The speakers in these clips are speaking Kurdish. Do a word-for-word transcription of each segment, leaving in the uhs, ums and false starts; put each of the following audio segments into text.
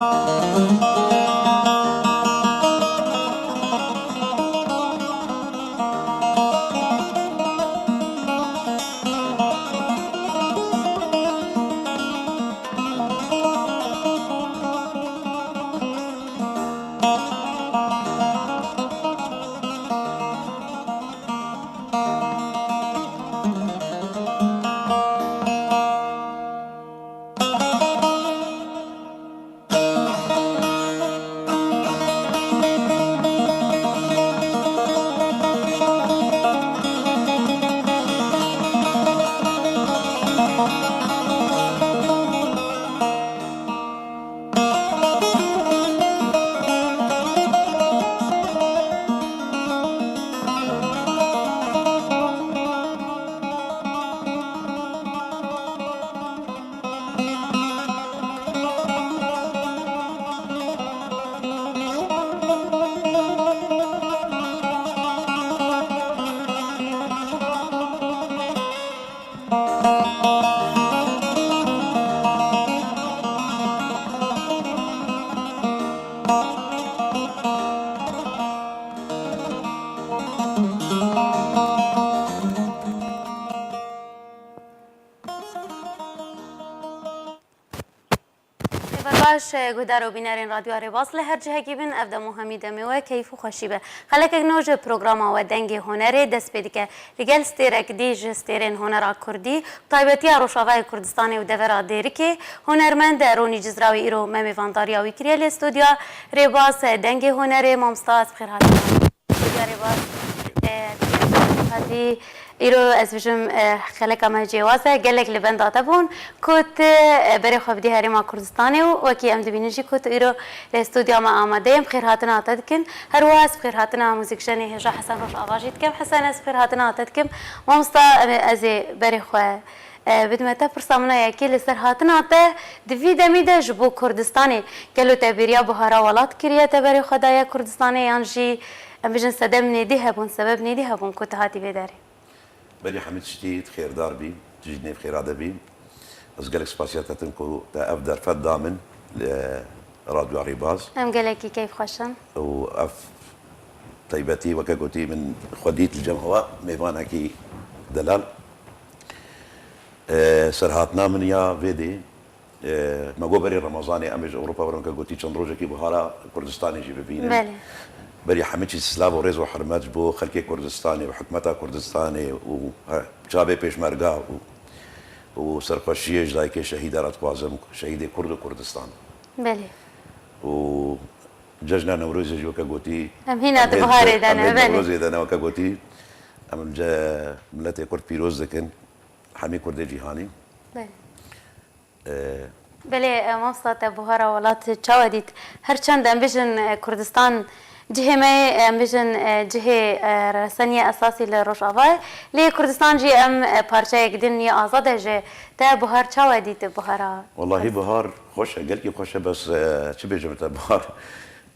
Êvar baş, guhdar û bînerên Radyoya Rêbaz li her cihekî bin, ev dem û hemî demê we keyf û xweşî be. Xelekek nû ji programa we Dengê Hunerê dest pê dike. Li gel stêrek dî ji stêrên hunera kurdî, taybetiya Rojavayê Kurdistanê û devera Dêrikê, hunermend Ronî Cizrawî îro me mêvandariya wî kiriye lê stûdyoya Rêbaz Dengê Hunerê. Mamosta, ez bi xêr hatim. Stûdyoya Rêbaz, e, hatî îro ez bijim, e, xeleka me cêwaz e, gelek li benda te bûn ku tu, e, berê xwe bidî Herêma Kurdistanê û wekî em dibînin jî ku tu îro lê stûdyoya me amade ye, em xêrhatina te dikin. Her wiha ez xêrhatina muzîkjenê hêja Hesen Rojava jî dikim. Hesen, ez xêrhatina te dikim. Mamosta, em ê, ez ê berê xwe, e, bidime te. Pirsa min a yekê li ser hatina te di vî demî de ji bo Kurdistanê. Gelo te bêriya buhara welat kiriye, te berê xwe daye Kurdistanê, yan jî, em bijin, sedem nêdî hebûn, sebeb nêdî hebûn ku tu hatî vê derê? Berî hemî tiştî tu xêrdar bî, tu jî nêv xêra de bî. Ez gelek spasiya te dikim ku te ev derfet da min li Radyoya Rêbaz. Em gelekî keyfxweş in. Û ev taybetî, weke gotî, min xwe dît li cem hewa mêvanekî delal. E, serhatina min ya vê dê, e, me got berê Remezanê em ê ji Ewropa werin, weke gotî, çend rojekî buhara Kurdistanê jî bibînin. Belê. Berî hemî çî silav û rêz û hurmet ji bo xelkê Kurdistanê û hikûmeta Kurdistanê û, he, çavê pêşmerga û, û serxweşiyê ji dayikê şehîda re dixwazim, şehîdê Kurd û Kurdistan. Belê. Û cejna Newrozê jî, weke gotî, em hîna em di hê buharê de ne, em hê belê. Newrozê de ne, weke gotî, em li ce-, miletê Kurd pîroz dikin, hemî Kurdê cîhanî. Belê. Ee, Belê, e, mamosta, te buhara welat çawa dît? Her çend em bijin, e, Kurdistan cihê me ye, em bijin, e, cihê, e, reseniyê esasî li Rojava ye. Lê Kurdistan jî em, e, parçeyek din yê azad e jê. Te buhar çawa dît, buhara? Wellahî, buhar xweş e, gelkî xweş e, bes, e, çi bêjim te, buhar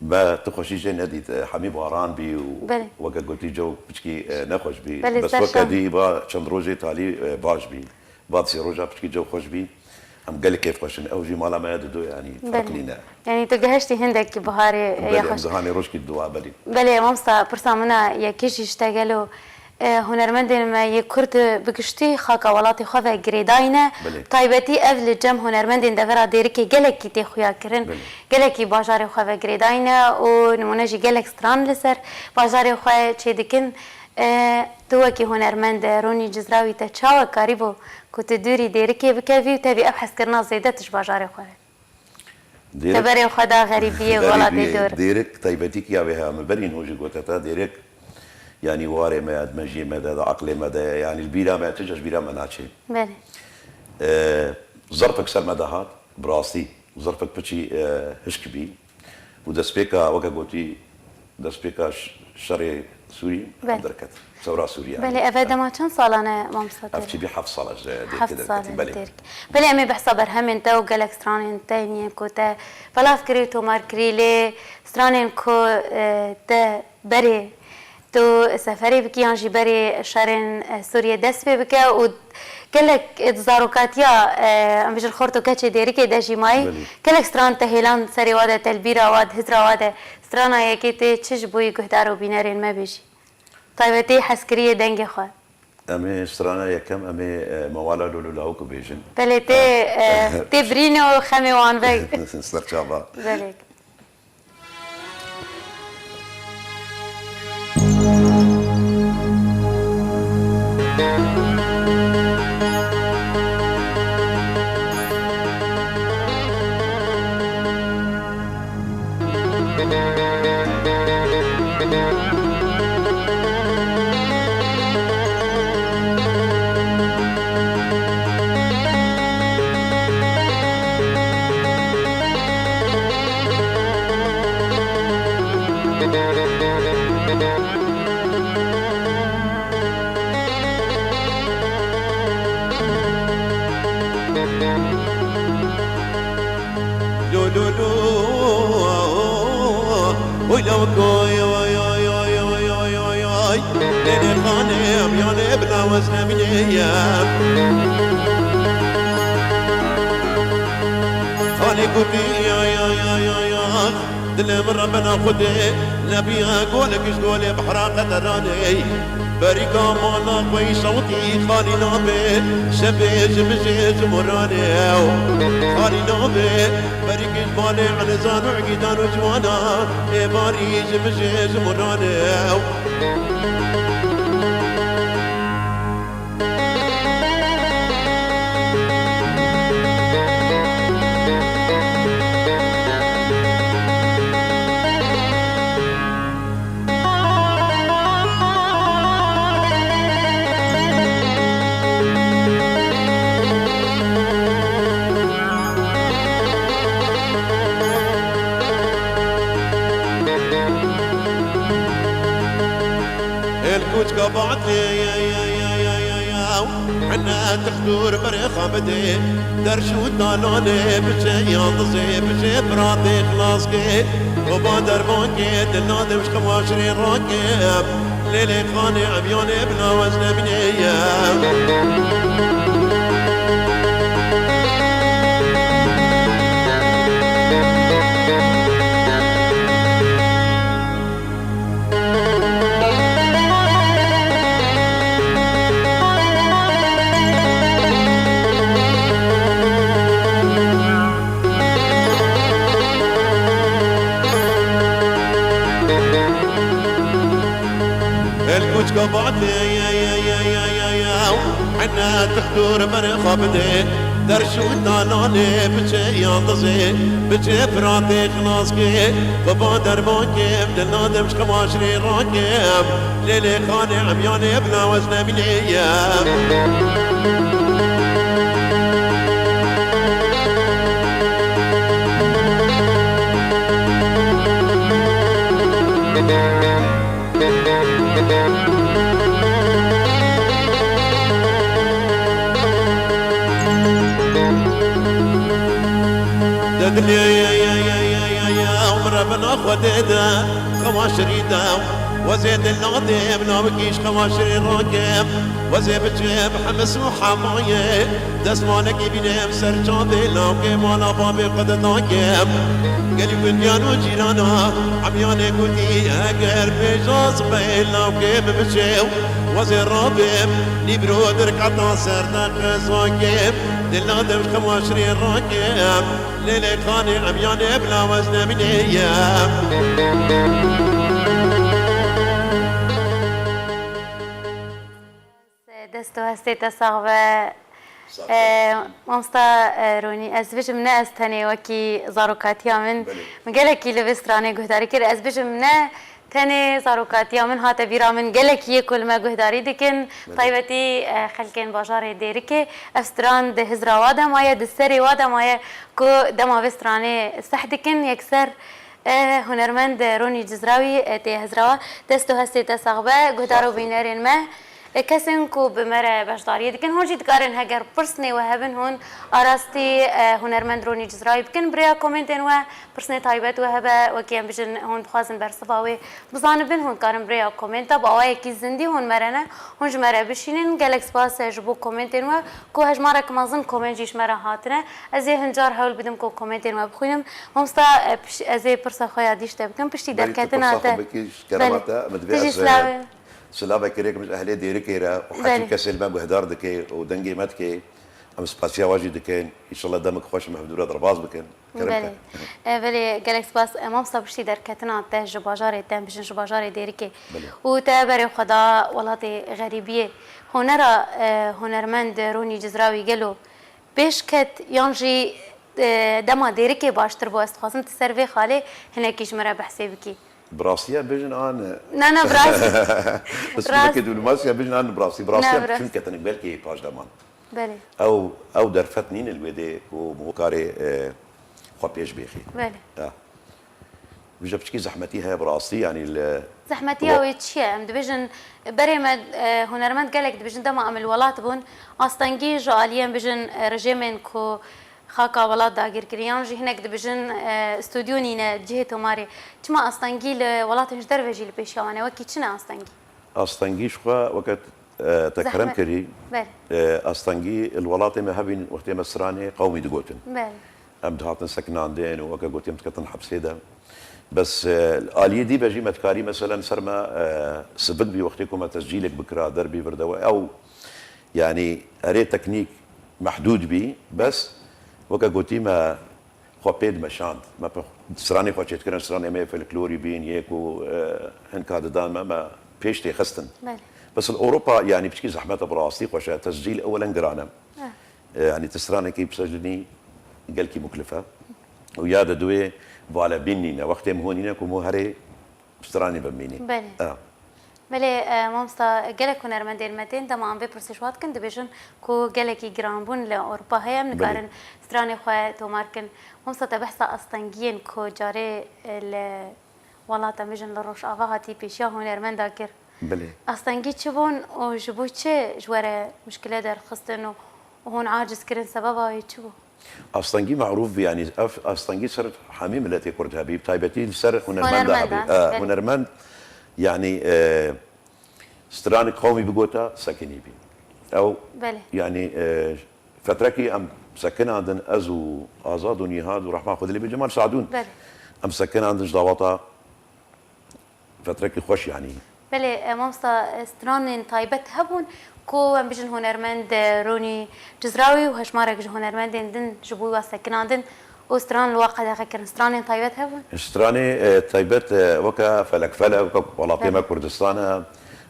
me tu xweşî jê nedît. E, hemî baran bî û, belê, weke gotî, cew piçkî, e, nexweş bî. Belê, bes weke dî va çend rojê talî, e, baş bî. Va sê roja piçkî cew xweş bî. Em gelek kêfxweş in. Ew jî mala me ya dido, yanî, belê, ferq nîne. Yanî tu gihiştî hindekî buharê, e, ya xweş. Belê, em dihanê rojkî didoa, belê. Belê, mamosta, pirsa min a yekê jî ji te, gelo, e, hunermendên me yê Kurd bi giştî xaka welatê xwe ve girêdayî ne. Belê. Taybetî ev li cem hunermendên devera Dêrikê gelekî tê xuyakirin. Belê. Gelekî bajarê xwe ve girêdayî ne û nimûne jî gelek stran li ser bajarê xwe çêdikin. E, tu wekî hunermend, e, Ronî Cizrawî, te çawa karîbû ku tu dûrî Dêrikê bikevî û tevî ev hezkirina zêde tu ji bajarê xwe re? Dêrik, te berê xwe da xerîbiyê û welatê dor. Dêrik taybetî ya wê heye, min berî nû jî gote te, Dêrik, yanî warê me ye, di mejiyê me de, di aqlê me de ye, yanî li bîra me, tu ji bîra me naçê. Belê. E, zerfek ser me de hat, bi rastî, zerfek piçî, e, hişk bî. Û destpêka, weke gotî, destpêka ş-, şerê Sûrî, belê, derket. Sewra Sûriye. Belê, ev e dema çend salan e, mamosta? Ev çi bî heft sal e ji Dêrikê derketî, belê. Heft sal e li Dêrikê. Belê, em ê behsa berhemên te û gelek stranên te yên ku te belav kirî û tomar kirî, lê stranên ku, e, te berê tu seferê bikî yan jî berê şerên, e, Sûriyê dest pê bike û Gelek, e, di zarokatiya, e, em bijin xort û keçê Dêrikê de jî mayî. Belê. Gelek stran te hêlan serê wa de, te li bîra wa, di hizra wa de, strana yekê tê çi ji bo yî guhdar û bînerên me bêjî? Taybetî hezkiriyê dengê xwe. Em ê strana yekem, em ê, e, Mewala Lolo Lawik bêjin. Belê tê, e, tê birîne û xemê wan vek. Serçava. Belê. Lo, lo, lo, oy, la, oy, oy, oy. Lê, lê, xanê, em yanê bila wezne mînê ye. Xanê gotî, ya, ya, ya, ya, ya. Dilê min re bena Xwedê, nebiya golek ji golê behra Qeteranê. Berîka mala xwe yî şewitî xalî nabê, şevê ji mijê ji muranê ew. Xalî nabê, berîk ji balê Elîzan û Egîdan û Ciwana, ê barî ji mijê ji muranê ew. El kuçka batê, ya, ya, ya. Hene dixtur berê xwe bidê, derş û talanê biçe, yaldizê biçe, biratê xilas kê. Baba derman kê, dil nadim ji xewa şirê rakê. Lê lê xanê emyanê bila wezne bînê ye. El kuçka batê, ya, ya, ya. Hene dixtur berê xwe bidê, derş û talanê biçe, yaldizê biçe, firatê xilas kê. Baba derman kê, em dil nadim ji xewa şirê rakê. Lê lê xanê emyanê bila wezne bînê ye. Di dilê ye, ye, ye, ye, ye, ye, umre bina Xwedê de, xewa şirî de, wezê dil nadê, em lawikî ji xewa şirî rakim, wezê biçim hemis û hemayê, destmalekî bînim ser çavê lawkê, mala bavê xwe de dakim. Gelî gundiyan û cîrana, emyanê gotî, eger pêja sibehê lawkê min biçe, wezê rabim, nîvro dirketa ser de qezakê, dil nadim ji xewa şirî rakim. Lê lê xanê emyanê bila wezne bînê ye. Dest û hestê te sax be. Sax be. E, mamosta, e, Ronî, ez dibêjim ne ez tenê wekî zarokatiya min, Belê. min gelekî li vê stranê guhdarî kir. Ez dibêjim ne Tenê zarokatiya min hate bîra min, gelek yê ku li me guhdarî dikin, Belê. taybetî, e, xelkên bajarê Dêrikê. Ev stran di hizra wa de maye, di serê wa de maye ku dema vê stranê seh dikin, yekser, e, hunermend Ronî Cizrawî, e, tê hizra wa. Dest û hestê te sax be, guhdar û Sax be. bînerên me. E, kesên ku bi me re beşdariyê dikin, hûn jî dikarin heger pirsnê we hebin, hûn arastî, e, hunermend Ronî Cizrawî bikin. Bi rêya komentên we pirsnê taybet we hebe, wekî em bijin hûn dixwazin bersiva wê bizanibin, hûn dikarin bi rêya komenta bi awayekî zindî hûn me re ne, hûn ji me re bişînin. Gelek spas, e, ji bo komentên we ku hejmarek mezin koment jî ji me re hatine. Ez ê hin car hewl bidim ku komentên we bixwînim. Mamosta, e, piş-, ez ê pirsa xwe ya dî ji te bikim. Piştî Berî tu derketina pirsa xwe te. Bikî, ji kerema Belê. Te, min divê Tu jî ez, e, silavê. Silavekê rêkim ji ehlê Dêrikê re û Belê. Heta kesê li me guhdar dike û dengê me dike. Em spasiya we jî dikin. Înşallah demik xweş em hevdû re derbas bikin. Kerem Belê. Ke. E, belê, gelek spas. E, mamosta, piştî derketina te ji bajarê, te em bijin ji bajarê Dêrikê. Belê. Û te berê xwe da welatê xerîbiyê. Honera, e, hunermend Ronî Cizrawî gelo pêş ket yan jî, e, dema Dêrikê baştir bû? Ez dixwazim tu ser vê xalê hinekî ji min re behsê bikî. Bi rastî ya bêjin an. Na, na, bi rastî. Usuleke Rast. Diplomasiya bêjin an bi rastî. Bi rastî Na, ya bi rastî. Çûn ketine belkî paş deman. Belê. Ew, ew derfet nîne li wê dê ku min karê, e, xwe pêş bêxî. Belê. Ya. Vêca piçkî zehmetî heye bi rastî, yanî li Zehmetiya wê çi ye? Em dibêjin, berê me, e, hunermend gelek dibêjin dema em li welat bûn, astengî ji aliyên bijin, e, rejêmên ku xaka welat dagir kirin, yan jî hinek dibêjin, e, stûdyo nîne, cihê tomarê. Çima astengî li welatên ji derve jî li pêşiya wan e? Wekî çi ne astengî? Astengî ji xwe weke, e, te kerem Zehmet. kirî, Belê. e, astengî li welatê me hebîn wextê me stranê qewmî digotin. Belê. Em dihatin sekinandin û weke gotî em diketin hepsê de. Bes, e, aliyê dî ve jî me dikarî mesela li ser me, e, sivik bî wextê ku me tescîlek bikira derbî vir de we. Ew, yanî erê teknîk mehdûd bî, bes weke gotî me xwe pê dimeşand. Me pe stranê xwe çêdikirin, stranê me yê folklorî bîn, yê ku, e, hinka didan me, me pêş tê xistin. Belê. Bes li Ewropa, yanî piçkî zehmet e bi rastî xweş e. Tescîl ewelen giran e. Eh. E, yanî tu stranekî bisecinî gelkî muklif e. Û ya de duê valebîn nîne. Wextê min hûn nîne ku min herê stranî bimînî. Belê. E. Belê, e, mamosta, gelek hunermendên me tên, dema em vê pirsê ji wan dikin, dibêjin ku gelekî giranbûn li Ewropa heye, em Belê. nikarin stranê xwe tomar kin. Mamosta, te behsa astengiyên ku carê, e, li welat, em bêjin li Rojava hatî pêşiya hunermenda kir. Belê. Astengî çi bûn û ji bo çi ji we re muşkile derxistin û, û hûn aciz kirin, sebeba wê çi bû? Astengî merûf bû, yanî ev astengî ser hemî miletê Kurd hebî, bi taybetî li ser hunermenda hebî. Hunermendan, E, belê. Hunermend, yanî, e, stranik qewmî bigota, sekinî bî. Ew, Belê. yanî, e, fetrekî em sekinandin, ez û Azad û Nîhad û Rehma Xwedilê bê Cemal Sadûn. Belê. Em sekinandin ji dawata Fetrekî xweş, yanî. Belê, e, mamosta, e, stranên taybet hebûn ku, em bijin, hunermend, e, Ronî Cizrawî û hejmarek ji hunermendên din ji bo we sekinandin û stran li we qedexe kirin. Stranên taybet hebûn? Stranê, e, taybet, e, weke Felek Felek, weke welatê me Belê. Kurdistan e.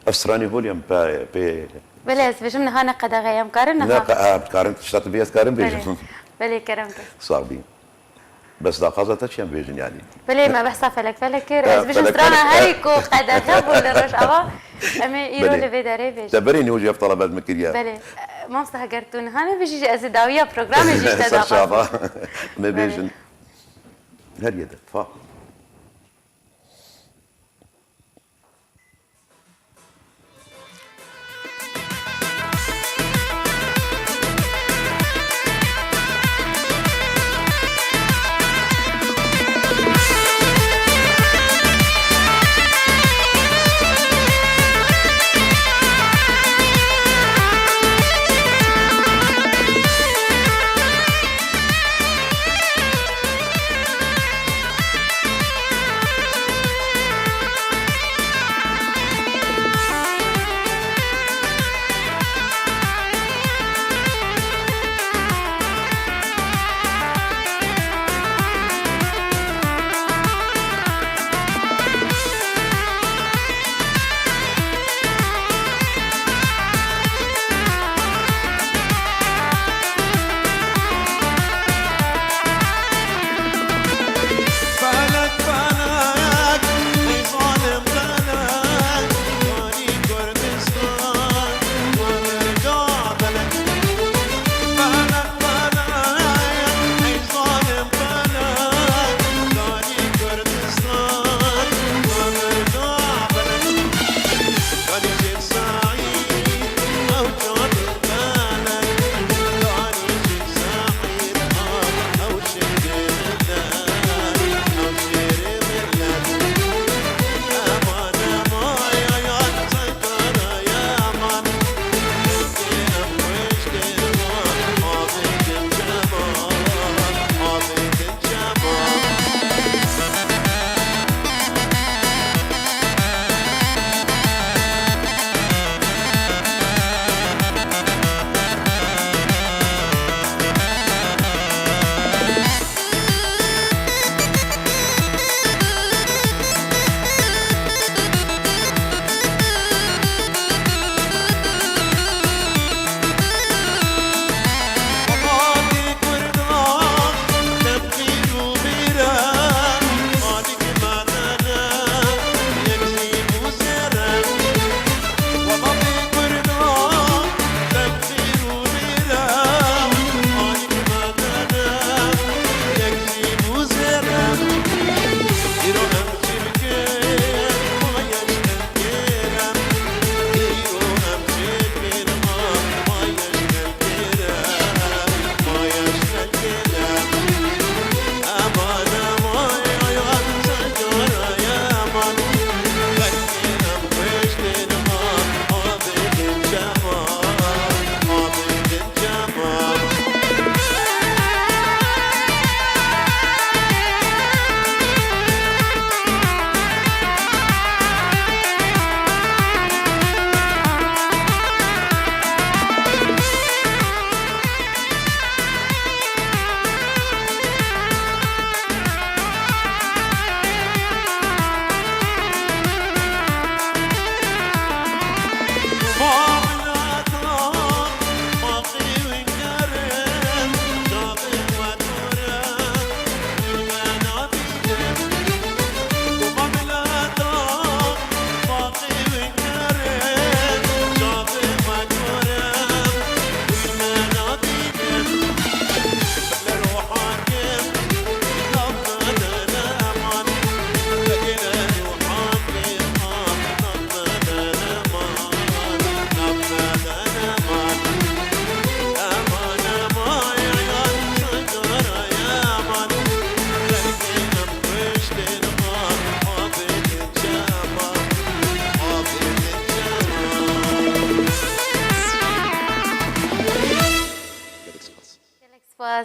Ev stranê volî em pê, pê Belê, ez dibêjim niha ne qedexe ye, em karin Ne niha. qe-, e, em karin, tişta tu bê ez karin Belê. bêjim. Belê, kerem ke. Sax bî. Bes daxwaza te çi em bêjin, yanî? Belê, me behsa Felek Felek kir. Ya, Ez bijim Felek strana Felek. herî ku qedexe bû li Rojava. Em ê îro Belê. li vê derê bêjin. Te berê nû jî ev talebet min kiriye. Belê. Mamosta, heger tu niha nebêjî jî ez ê dawiya programê jî ji te Ser daxwazim. çava. Me Belê. bêjin. Her yerde. Fa.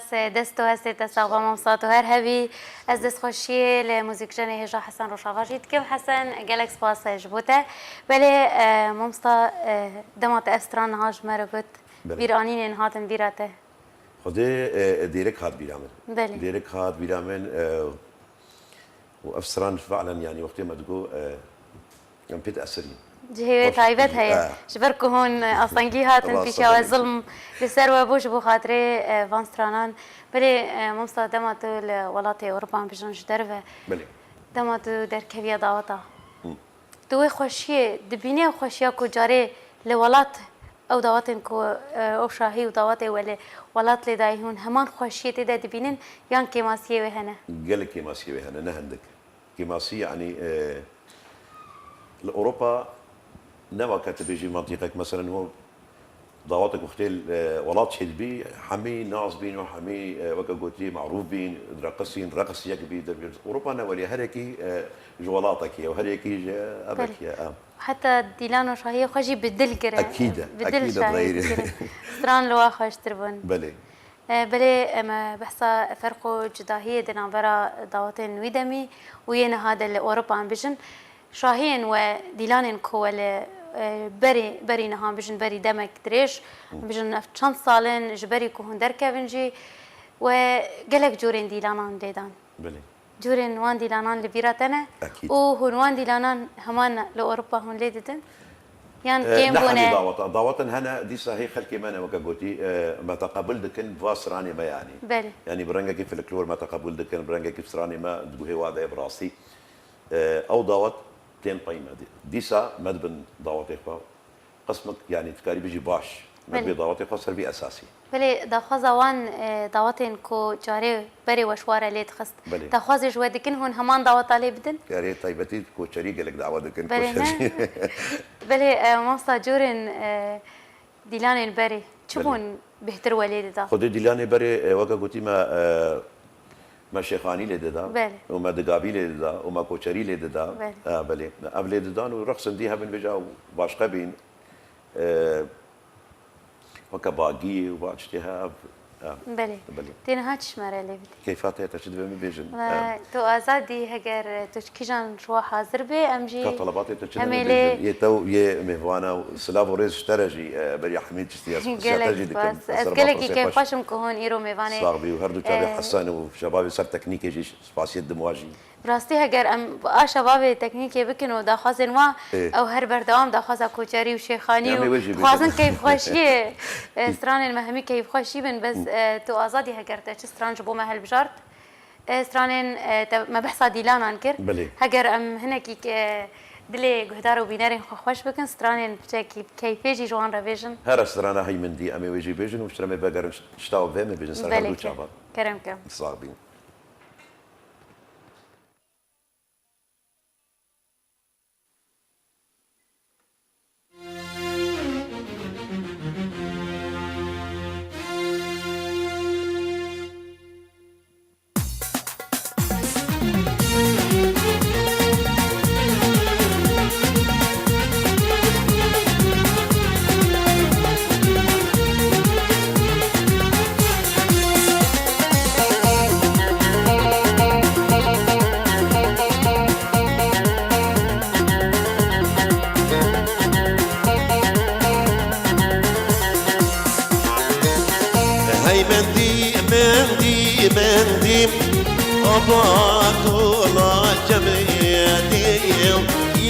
Dest û hestê te sax be, mamosta, tu her hebî. Ez destxweşiyê li muzîkjenê hêja Hesen Roşava jî dikim. Hesen, gelek spas ji bo te. Belê, e, mamosta, e, dema te ev stran niha ji me re got, Belê. bîranînên hatin bîra te. Xwedê, e, dêrik hat bîra min. Belê. Dêrik hat bîra min, e, û ev stran fi'len, yanî wextê me digot, e, em pê diesirîn. Cihê wê Xweş. taybet heye. E. Ji ber ku hûn, e, astengî hatin, Rast pîşa we e. zilm li ser we bû, ji bo xatirê, e, van stranan. Belê, e, mamosta, dema tu li welatê Ewropan bijin ji derve, Belê. dema tu derkeviya daweta, Hı. Tu wê xweşiyê dibînî, ew xweşiya ku carê li welat ew dawetên ku, e, ew şahî û dawetê we li welat lê dayî hûn heman xweşiyê tê de dibînin yan kêmasiyê wê hene? Gelek kêmasiyê wê hene, ne hindik. Kêmasî, yanî, e, li Ewropa ne weke tu bêjî mantîqek, meselen, hûn Dawatek wextê, e, welat çêdibî, hemî nas bîn û hemî, e, weke gotî, marûf bîn, direqisîn, reqis yek bî, derbî. Ewropa ne welê, her yekî, e, ji welatekî ye û her yekî ji evekî ye, Belê. em. Heta dîlan û şahiyê xwe jî bi dil kire. Ekîd e, Bi dil ekîd e, şahî reyî. dikire. Stran li wa xweştir bûn. Belê. E, belê, em behsa ferq û cudahiyê di navbera dawetên wî demî û yê niha de li Ewropa em bijin. Şahiyên we, dîlanên ku we li, e, berî, berî niha bijin, berî demek dirêj, Hı. bijin ev çend sal in, ji berî ku hûn derkevin jî, we gelek curên dîlanan lê dan. Belê. Curên wan dîlanan li bîra te ne? Ekîd. Û hûn wan dîlanan heman li Ewropa hûn lê didin? Yan E, kêm ne bûne? hemî daweta. Dawetin hene, dîsa hê xelkê me ne weke gotî, e, me teqebul dikin, va stranê me yanî. Belê. Yanî bi rengekî folklor me teqebul dikin, bi rengekî stranê me di guhê wa de ye bi rastî. E, ew dawet tên pey me. Dîsa me dibin dawetê xwe. Qismek, yanî, dikarî bijî baş. Me Belê. dibê dawetê xwe ser vî esasî. Belê, daxwaza wan, e, dawetên ku carê berê we ji we re lê dixist. Belê. Daxwazê ji we dikin hûn heman daweta lê bidin? Erê, taybetî koçerî gelek dawa dikin, Belê, koçerî. ne? Belê, e, mamosta, curên, e, dîlanên berê çi Belê. bûn bêhtir we lê dida? Xwedê dîlanê berê, e, weke gotî me, e, me şêxanî lê dida Belê. û me digavî lê dida û me koçerî lê dida. Belê. E, belê. Ev lê didan û reqsên dî hebin vêca başqe bîn. E, weke bagî û va tiştê he, ev, ev. Belê. Belê. Tê niha çi ji me re lê bidî? Keyfa te, te çi divê min bêjin? Ve Ev. tu azad î, heger tu ji kîjan ji we hazir bê, em jî Ka telebatê te çi em ê lê lê Yê te û yê mêvana û silav û rêz ji te re jî, e, beriya hemî tiştî ez xisiya te Gelek jî dikim. spas. Ez Ez gelekî serbat û keyfxweş im ku hûn îro mêvanê, Sax bî û her du çavê e, Hesan û şebabê ser teknîkê jî spasiyê didim wa jî. Bi rastî heger em a şebabê teknîkê bikin û daxwazên wa, Ê. ew her berdewam daxwaza koçerî û şêxanî Em ê û wê jî dixwazin bêjin. keyfxweşiyê, e, stranên me hemî keyfxweşî bin, bes, e, tu azadî heger te çi stran ji bo me helbijart. E, stranên, e, te, me behsa dîlanan kir. Belê. Heger em hinekî ke dilê guhdar û bînerên xwe xweş bikin, stranên piçekî keyfê jî ji wan re bêjin. Here strana hey min dî, em ê wê jî bêjin û ji re me vegerin, tişta wê me bêjin ser her Belê du ke. çavan. Kerem ke. Sax bîn. Hey mendî, mendî, mendî, aba kola cemedê,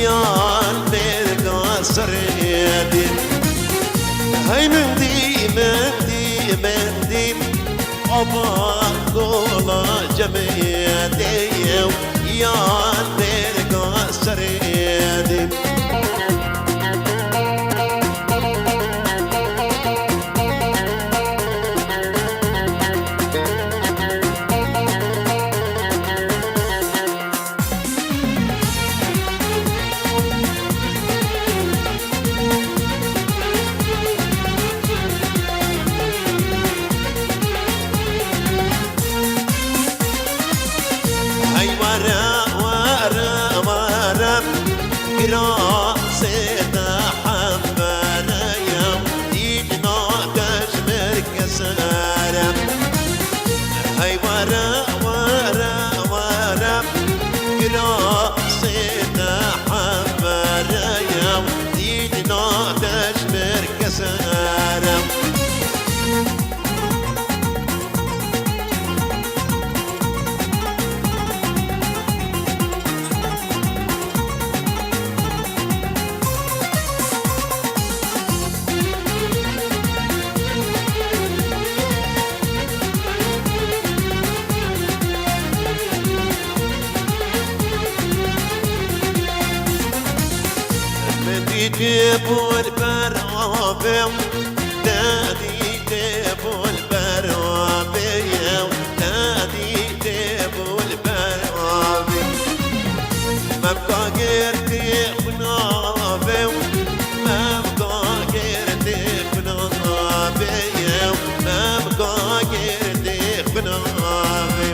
yan berga serê dê. Hey mendî, mendî, mendî, aba kola cemedê, yan berga serê dê. Hey were, were, were, girasê te hembereyim, dîna te ji min kesere. Sê te hemere ye, dîtina te ji mir kesere. Min dîtî bû li ber avê, te dîtê bû li ber avê, te dîtê bû li ber avê. Me bika girtî xwe navê, me bika girtî xwe navê, me bika girtî xwe navê.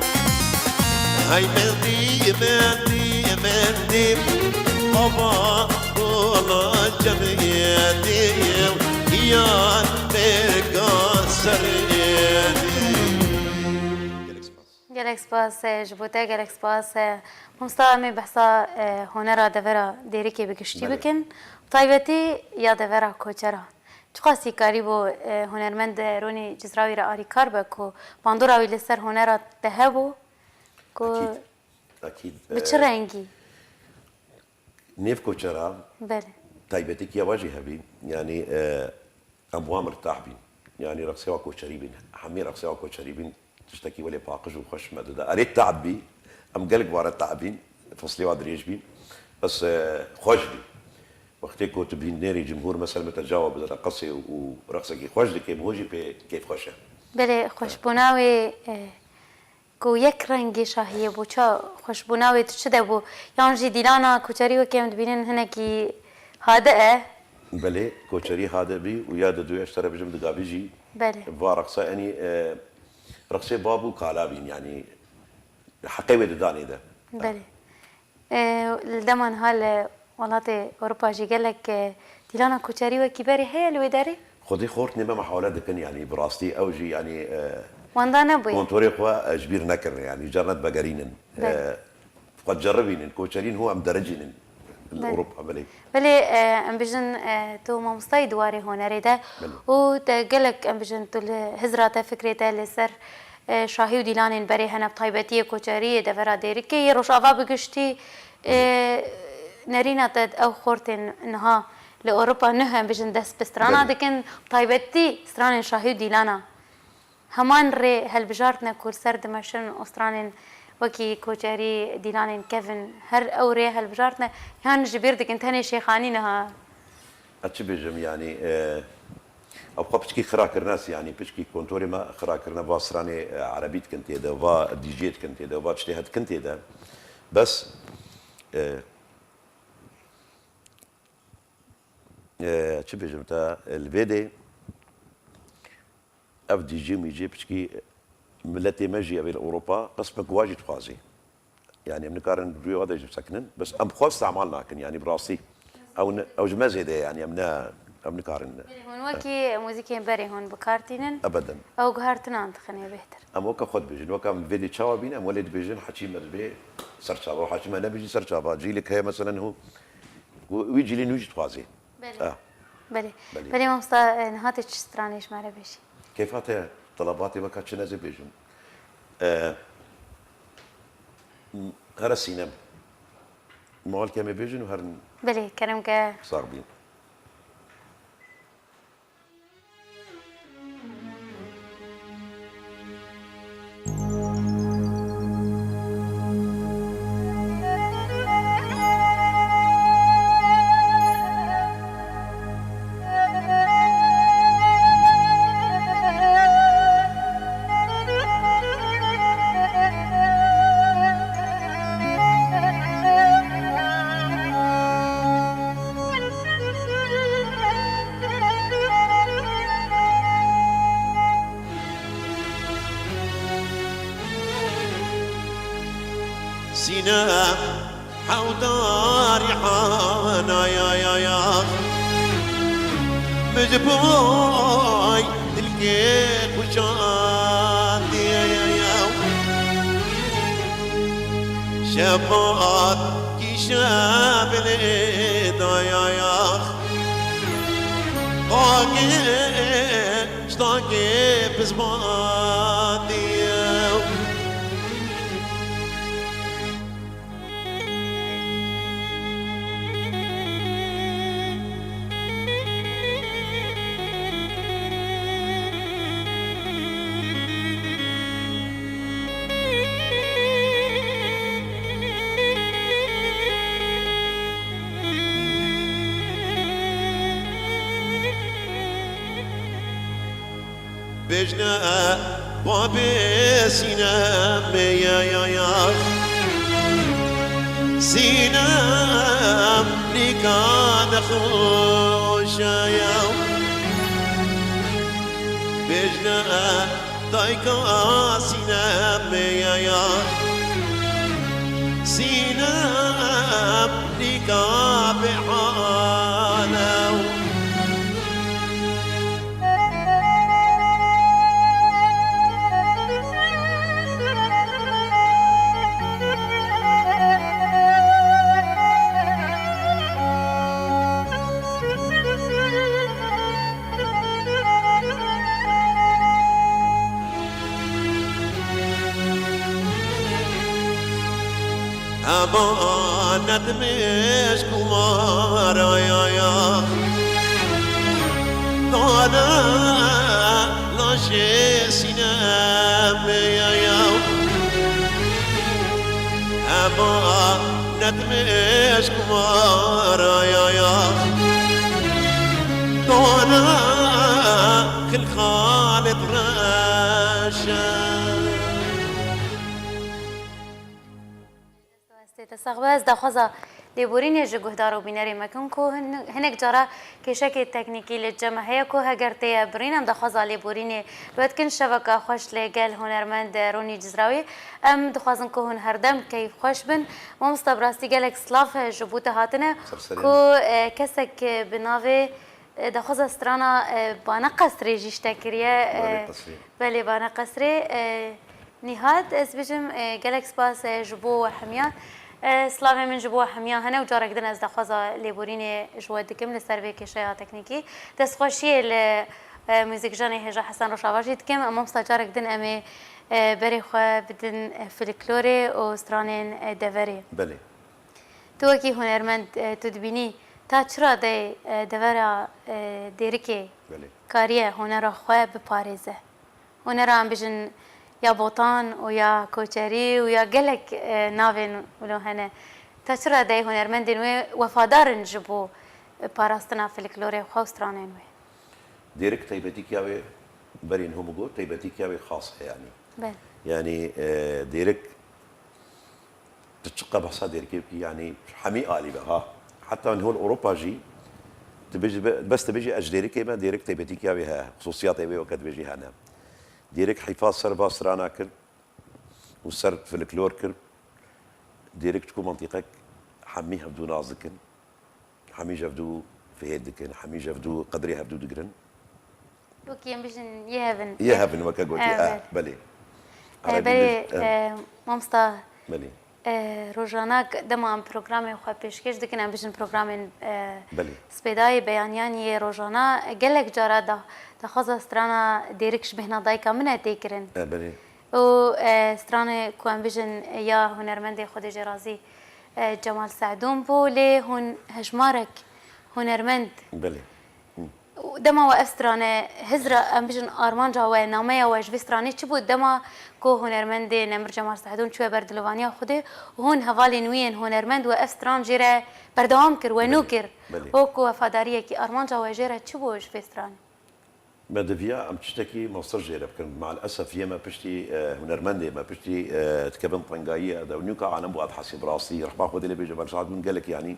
Hey mendî, mendî, mendî, ava gola cemiyetî, yar mêrga serêdî. Gelek spas. Gelek spas, e, ji bo te gelek spas. E, Mamosta, em ê behsa, e, honera devera Dêrikê bi giştî Belê. bikin. Bi taybetî ya devera Koçera. Çiqasî karîbû, e, hunermend Ronî Cizrawî re arîkar be ku bandora wî li ser honera te hebû? Ku Akîd. Akîd. bi çi E, rengî? Nêv Koçera Belê. taybetî kiya wa jî hebî. Yanî, e, em wa mirtah bîn. Yanî reqsê wa Koçerî bîn. Hemî reqsê wa Koçerî bîn. Tiştekî welê paqij û xweş me dida. Erê te'b bî. Em gelek ware te'b bîn. Feslê wa dirêj bî. Bes, e, xweş bî. Wextê ku tu bîn nêrî cumhur, mesela, me te cawa bide reqesê û reqsekî xweş dike, min hûn jî pê kêfxweş e. Belê, xweşbûna wê, e, ku yek rengê şahiyê bû, ça xweşbûna wê tu çi de bû? Yan jî dîlana Koçerî wekî em dibînin hinekî hade e? Belê, Koçerî hade bî û ya de duya ji te re bijim digavî jî Belê. va reqsa, enî, e, reqsê bab û kala bîn, yanî heqê wê didanê de. Belê. E, li dema niha li welatê Ewropa jî gelek, e, dîlana Koçerî wekî berê heye li wê derê? Xwedî xortnê me mehawle dikin, yanî bi rastî ew jî, yanî, e, Wenda nebûye. kontorê xwe, e, ji bîr nekirin, yanî cernet vegerînin. Belê. E, xwe ceribînin, Koçerîn hû em dericînin li Belê. Ewropa, belê. Belê, e, em bijin, e, tu mamostayî di warê hunerê de Belê. û te gelek, em bijin, tu li hizra te, fikrê te li ser, e, şahî û dîlanên berê hene, bi taybetî yê Koçeriyê, devera Dêrikê, yê Rojava bi giştî, e, nerîna te ew xortên niha li Ewropa nuh, em bijin, dest bi strana Belê. dikin, bi taybetî stranên şahî û dîlana. Heman rê helbijartine ku li ser dimeşin û stranên wekî Koçerî, dîlanên kevin, her ew rê helbijartine, yan ji bîr dikin tenê Şêxanî niha? Ez çi bêjim, yanî, e, ew xwe piçkî xira kirine, yanî piçkî kontorê me xira kirine, va stranê, e, erebî dikin tê de, va D J dikin tê de, va tiştê he dikin tê de. Bes, e, e, çi bêjim te, e, li vê dê ev D J mî J piçkî miletê me jî, ev ê li Ewropa qismek wa jî dixwazê. Yanî em nikarin rûyê wa de jî bisekinin, bes em xwe îstemal nakin, yanî bi rastî. Ew ne, ew ji me zêde ye, yanî em ne, em nikarin. Hûn wekî muzîkên berê hûn bi kar tînin? Ebeden. Ew guhertinan dixinê bêhtir. Em weke xwe dibêjin, weke em vê dê çawa bîne, em welê dibêjin, heçî me dibê serçava, û heçî me nebêjî serçava. Cîlik heye, meselen, hû, wî cîlê nû jî dixwazê. Belê. Ah. Belê. Belê. Belê mamosta, e, niha tê çi stranê ji me re bêjî? Kêfa te, telebatê weka çi ne ez ê bêjim. E, m-, here Sînem. Malkê em ê bêjin û herin. Belê, kerem ke. Sax bîn. Sîne hewdarî hana ya ya ya. Min ji boy dilkê xwe şandiye ya ya. Şebat Şebilê dayayax, agê ştakê pizmatiye. Bêjne babê Sînemê ye ya ya. Sînem nîka nexweşe ye. Bêjne dayka Sînemê ye ya. Sînem nîka bêhal e. Emanet mişk û maraya ya. Tane laşê Sînemê ya ya. Emanet mişk û maraya ya. Tane xilxalê reşe. Destê te sax be. Ez daxwaza lêborînê ji guhdar û bînerê me kim ku hin-, hinek cara kêşekê teknîkî li cem me heye ku heger tê ye birîn, em daxwaza lêborînê li we dikin. Şeveka xweş li gel hunermend Ronî Cizrawî. Em dixwazin ku hûn herdem keyfxweş bin. Mamosta, bi rastî gelek silav ji bo te hatine. Ser serê ku, me. E, kesek bi navê, e, daxwaza strana, e, Bane Qesrê jî ji te kiriye. Bane E, Qesrê. Belê, Bane Qesrê. E, Nîhat, ez bêjim, e, gelek spas, e, ji bo we hemiyan. E, silavê min ji bo we hemiyan hene û carek din ez daxwaza lêborînê ji we dikim li ser vê kêşeya teknîkî. Destxweşiyê li, e, muzîkjanê hêja Hesen Rojava jî dikim. Mamosta, carek din em ê, e, berê xwe bidin, e, folklorê û stranên, e, deverê. Belê. Tu wekî hunermend, e, tu dibînî ta çi radeyê, e, devera, e, Dêrikê Belê. kariye hunera xwe biparêze? Hunera, em bijin, ya Botan û ya Koçerî û ya gelek, e, navên wilo hene. Ta çi radeyê hunermendên wê wefadar in ji bo, e, parastina folklorê xwe û stranên wê? Dêrik taybetîkiya wê, berî hûn got, taybetîkiya wê xas heye, yanî. Belê. Yanî, e, Dêrik, tu çiqa behsa Dêrikê bikî, yanî hemî alî be, ha. Heta niho li Ewropa jî, tu bêjî be-, bes tu bêjî ez ji Dêrikê me, Dêrik taybetîkiya wê heye, xusûsiyatê wê weke dibêjî hene. Dêrik hîfa ser va strana kir û ser folklor kir. Dêrik çiku mantîqek hemî hevdû nas dikin. Hemî ji hevdû fihêt dikin, hemî ji hevdû qedrê hevdû digirin. Wekî em bijin yê hevin. Yê hevin, weke gotî, Evet. eh, belê. Eh, Erebî belê, bij-, eh. eh, mamosta, Belê. eh, rojana k-, dema em programên xwe pêşkêş dikin, em bijin programên, eh, Belê. spêdayê, beyaniyan yê rojana, eh, gelek cara da, daxwaza strana Dêrik ji bêhna dayika min e tê kirin. Eh, belê. Û, e, stranê ku em bijin, e, ya hunermendê Xwedê jê razî, e, Cemal Seidûn bû, lê hûn hejmarek hunermend. Belê. Hı. Û dema we ev strane hizra, em bijin armanca we, nameya we ji vê stranê çi bû? Dema ku hunermendê Nemir Cemal Seidûn çûye ber dilovaniya Xwedê û hûn hevalên wî yên hunermend we ev stran jê re berdewam kir, we nû Belê, kir. belê. Wek ku wefadariyekî armanca we jê re çi bû ji vê stranê? Me diviya em tiştekî mestir jê re bikin. Me'el esef yê me piştî, e, hunermendê me piştî, e, dikevin tengayî de û nûka alem bû Adhesî bi rastî. Rehma Xwedê lê bêje, Belşad bûn gelek, yanî,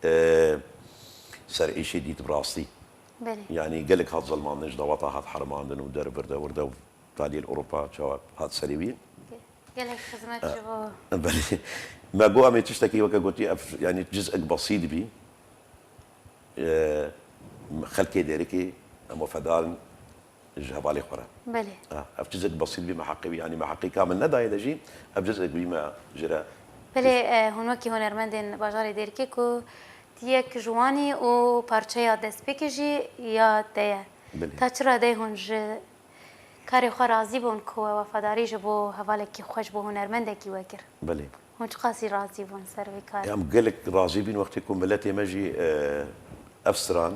e, ser êşê dît bi rastî. Belê. Yanî gelek hat zelmandin, ji daweta hat herimandin û der vir de wir de û taliyê li Ewropa çawa hat serê wî. Ge-, gelek xizmet ji bo. Belê. Me got em ê tiştekî weke gotî ev, yanî ciz'ek besît bî. E, xelkê Dêrikê em wefadar in ji hevalê xwe re. Belê. Ha, ev ciz'ek besît bî me heqê wî, yanî me heqê kamil nedayê de jî, ev ciz'ek bî me ji re Belê, e, hûn wekî hunermendên bajarê Dêrikê ku ti yek ji wan î û parçeya destpêkê jî ya te ye. Belê. Ta çi radeyê hûn ji karê xwe razî bûn ku we wefadarî ji bo hevalekî xwe, ji bo hunermendekî we kir? Belê. Hûn çiqasî razî bûn ser vê karê? Em gelek razî bîn wextê ku miletê me jî, e, ev stran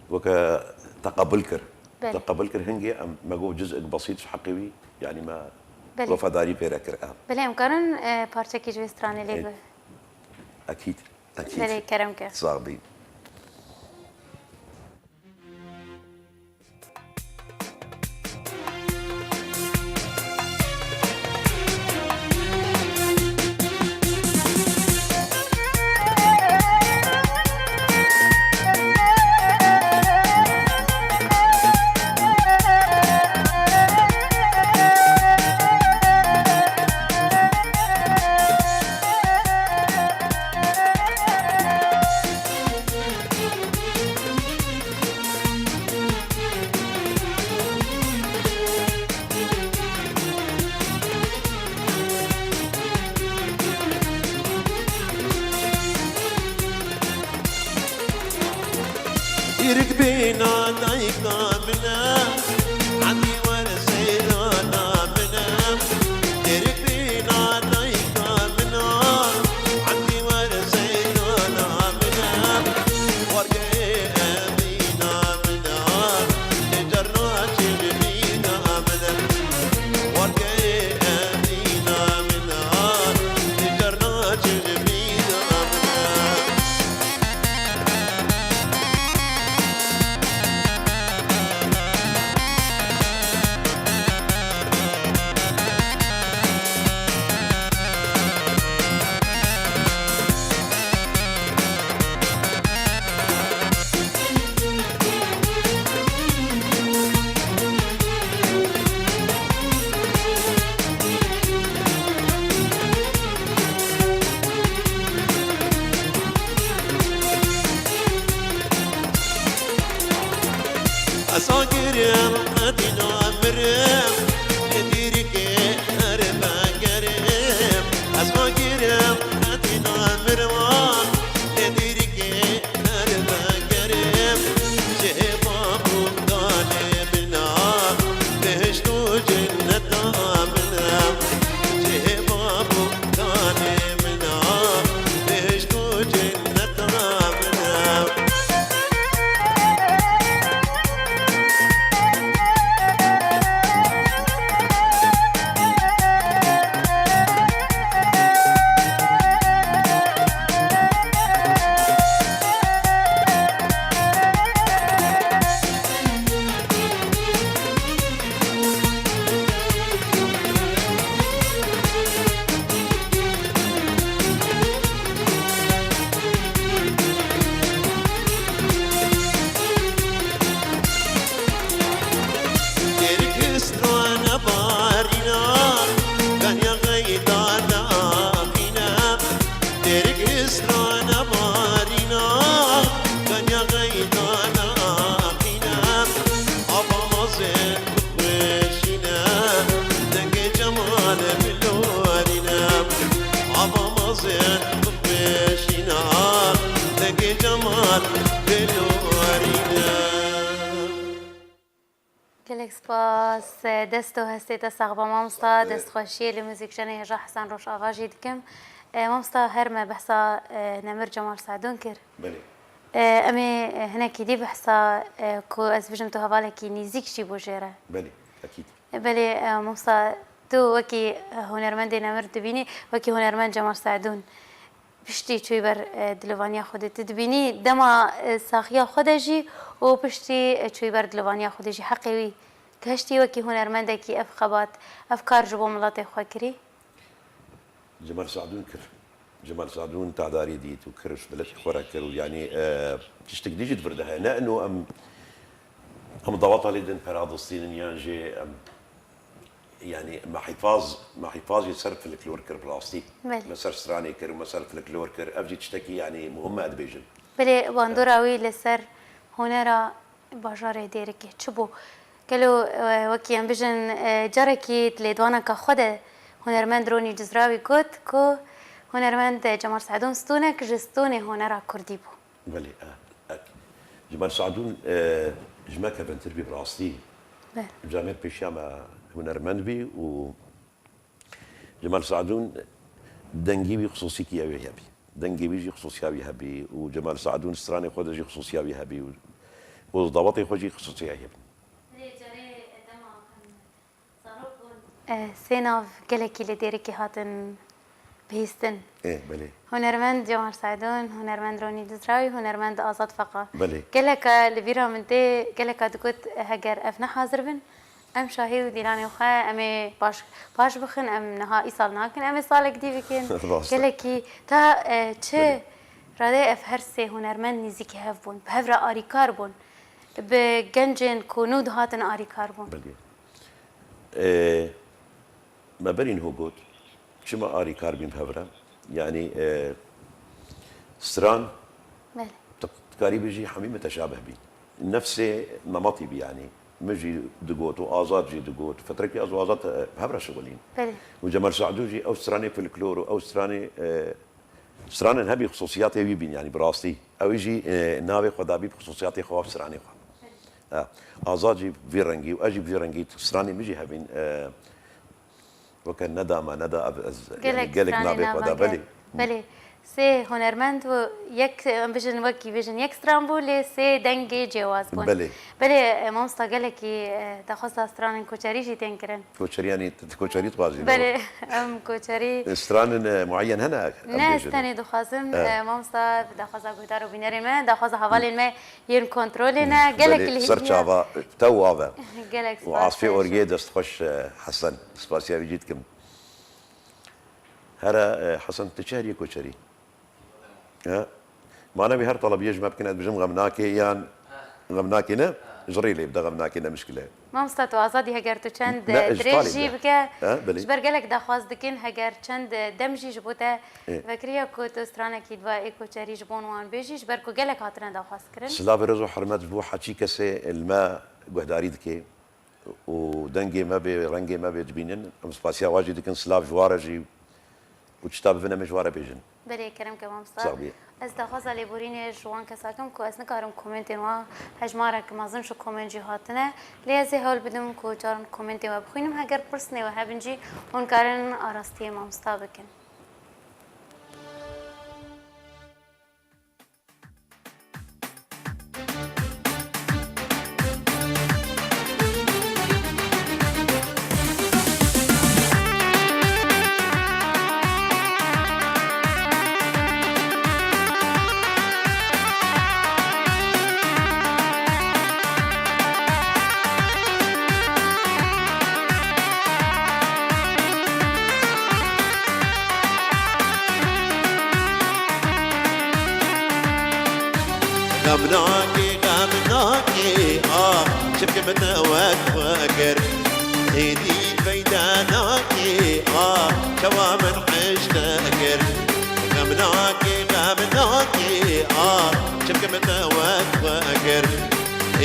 weke teqebul kir. Belê. Teqebul kir, hingê em, me got ciz'ek besît ji heqê wî, yanî me Belê. wefadarî pê re kir. Em. Belê, em karin, e, parçekî ji vê stranê lê Ê, bi. Ekîd, ekîd. Belê, kerem ke. Sax bî. Îrik bîna dayika min e, Edî were seyrana min e. Îrik bîna dayika min e, Edî were seyrana min e. Wargehê Edîna min e, ê carna çêlmîna min e. Wargehê Edîna min e, ê carna çêlmîna min e. Ez agirim, edîna mirim, li dîrikê her vegerim. Ez agirim, edîna mirim, li dîrikê her vegerim. Cihê bab û danê min a, bihişt û cinneta min e. Cihê bab û danê min a, bihişt û cinneta min e. Gerek strana barîna, kanya xeyda naqîne. Gerek strana barîna, kanya xeyda naqîne. Ava mazin bixweşîne, dengê cemal bilorîne. Ava mazin bixweşîne, dengê cemal bilorîne. Gelek spas. Dest û hestê te sax be mamosta. Destxweşiyê li muzîkjenê hêja Hesen Rojava jî dikim. E, mamosta, her me behsa, e, Nemir Cemal Sadûn kir. Belê. E, em ê, e, hinekî dî behsa, e, ku ez bijim tu hevalekî nîzîk jî bû jê re. Belê, ekîd. E, belê, e, mamosta, tu wekî, e, hunermendê Nemir dibînî, wekî hunermend Cemal Sadûn. Piştî çûyî ber, e, dilovaniya Xwedê, tu dibînî dema, e, saxiya xwe de jî û piştî, e, çûyî ber dilovaniya Xwedê jî heqê wî gihiştî wekî hunermendekî ev xebat, ev kar ji bo miletê xwe kirî? Cemal Sadûn kir. Cemal Sadûn tadarî dît û kir, ji miletê xwe re kir û yanî, e, tiştek dî jî di vir de heye. Ne ino em, em daweta lê din pera distînin yan jî em Yanî me hîfaz, me hîfaz jî ser filiklor kir bi rastî. Belê. Me ser stranê kir, me ser filiklor kir. Ev jî tiştekî yanî muhim me dibêjin. Belê, bandora wî li ser hunera bajarê Dêrikê çi bû? Gelo, e, wekî em bijin, e, carekî di lêdwaneka xwe de hunermend Ronî Cizrawî got ku Hunermend Cemal Seidûn stûnek ji stûnê hunera kurdî bû. Belê, e, e. Cemal Seidûn, e, ji me kevintir bî bi rastî. Belê. Camêr pêşiya me hunermend bî û Cemal Seidûn dengê wî xisûsî kiya wê hebî. Dengê wî jî xisûsiya wî hebî û Cemal Seidûn stranê xwe de jî xisûsiya wî hebî û, û dawetê xwe jî xisûsiya wî hebî. Lê carê dema em zarok bûn, e, sê nav gelekî li Dêrikê hatin bihîstin. Ê, belê. Hunermend Cemal Seidûn, hunermend Ronî Dizrawî, hunermend Azad Feqa. Belê. Geleka li bîra min tê, geleka digot, heger ev ne hazir bin, em şahî û dîlanê xwe em ê paş, paş bixin, em niha îsal nakin, em ê salek dî bikin. Rast e. Gelekî ta, e, çi Belê. radê ev her sê hunermend nêzîkî hev bûn, bi hev re arîkar bûn, bi gencên ku nû dihatin arîkar bûn. Belê. E, me berî niho got, çima arîkar bîn bi hev re? Yanî, e, stran Belê. tu, tu karî bijî hemî muteşabih bîn. Nefsê nematî bî yanî. Min jî digot û Azad jî digot. Fitrekî ez û Azad, e, bi hev re şixulîn. Belê. Û Cemal Seidûn jî ew stranê folklor û ew stranê, e, stranên hebî xisûsiyatê wî bîn yanî bi rastî. Ew jî, e, navê xwe dabî bi xisûsiyatê xwe, bi stranê xwe. E, Azad jî vî rengî û ez jî vî rengî stranê min jî hebîn, e, Weke neda me neda ev ez, Gelek yani gelek stranê navê xwe da, nava belê. Belê. Sê hunermend û yek, em bijin wekî bijin yek stran bû, lê sê dengê cêwaz bûn. Belê. Belê, e, mamosta gelekî, e, daxwaza stranên koçerî jî tên kirin. Koçerî yani t-, t-, koçerî dixwazî, ne? Belê, em koçerî E, stranên, e, muayyen hene, em Ne, ez bêjin. tenê dixwazim, Evet. e, mamosta daxwaza guhdar û bînerên me, daxwaza hevalên me yên kontrolê ne, gelek Belê, li ser hêviya. çava, tew ave. Gelek Û spas, asfê xweş. orgê destxweş, e, Hesen. Spasiya wî jî dikim. Here, e, Hesen, tu çi heriyê koçerî? He? Mane wî her telebiyê ji me bikin, ez bijim xem nake yan xem nake ne? Ji rê lê bide xem nake ne mişkile. Mamosta, tu azadî heger tu çend Ne, ji dirêj talê jî bide. bike, He, belê. ji ber gelek daxwaz dikin, heger çend dem jî ji bo te Ê. vekiriya ku tu stranekî diva ê koçerî ji bo wan bêjî, ji ber ku gelek hatine daxwaz kirin. Silavê rêz û hurmet ji bo heçî kesê li me guhdarî dike û dengê me bê, rengê me bê dibînin. Em spasiya wan jî dikin, silav ji wan re jî û tişta bibin em ê ji wan re bêjin. Belê, kerem ke mamosta. Sax bî. Ez daxwaza lêborînê ji wan kesa kim ku ez nikarim komentên wan, hejmarek mezin ji koment jî hatine. Lê ez ê hewl bidim ku caran komentê we bixwînim. Heger pirsnê we hebin jî hûn karin arastiyê mamosta bikin. Xem nake, xem nake, a, çimkî min te wek xwe kir. Êdî peyda nake, a, çawa min hişte kir. Xem nake, xem nake, a, çimkî min te wek xwe kir.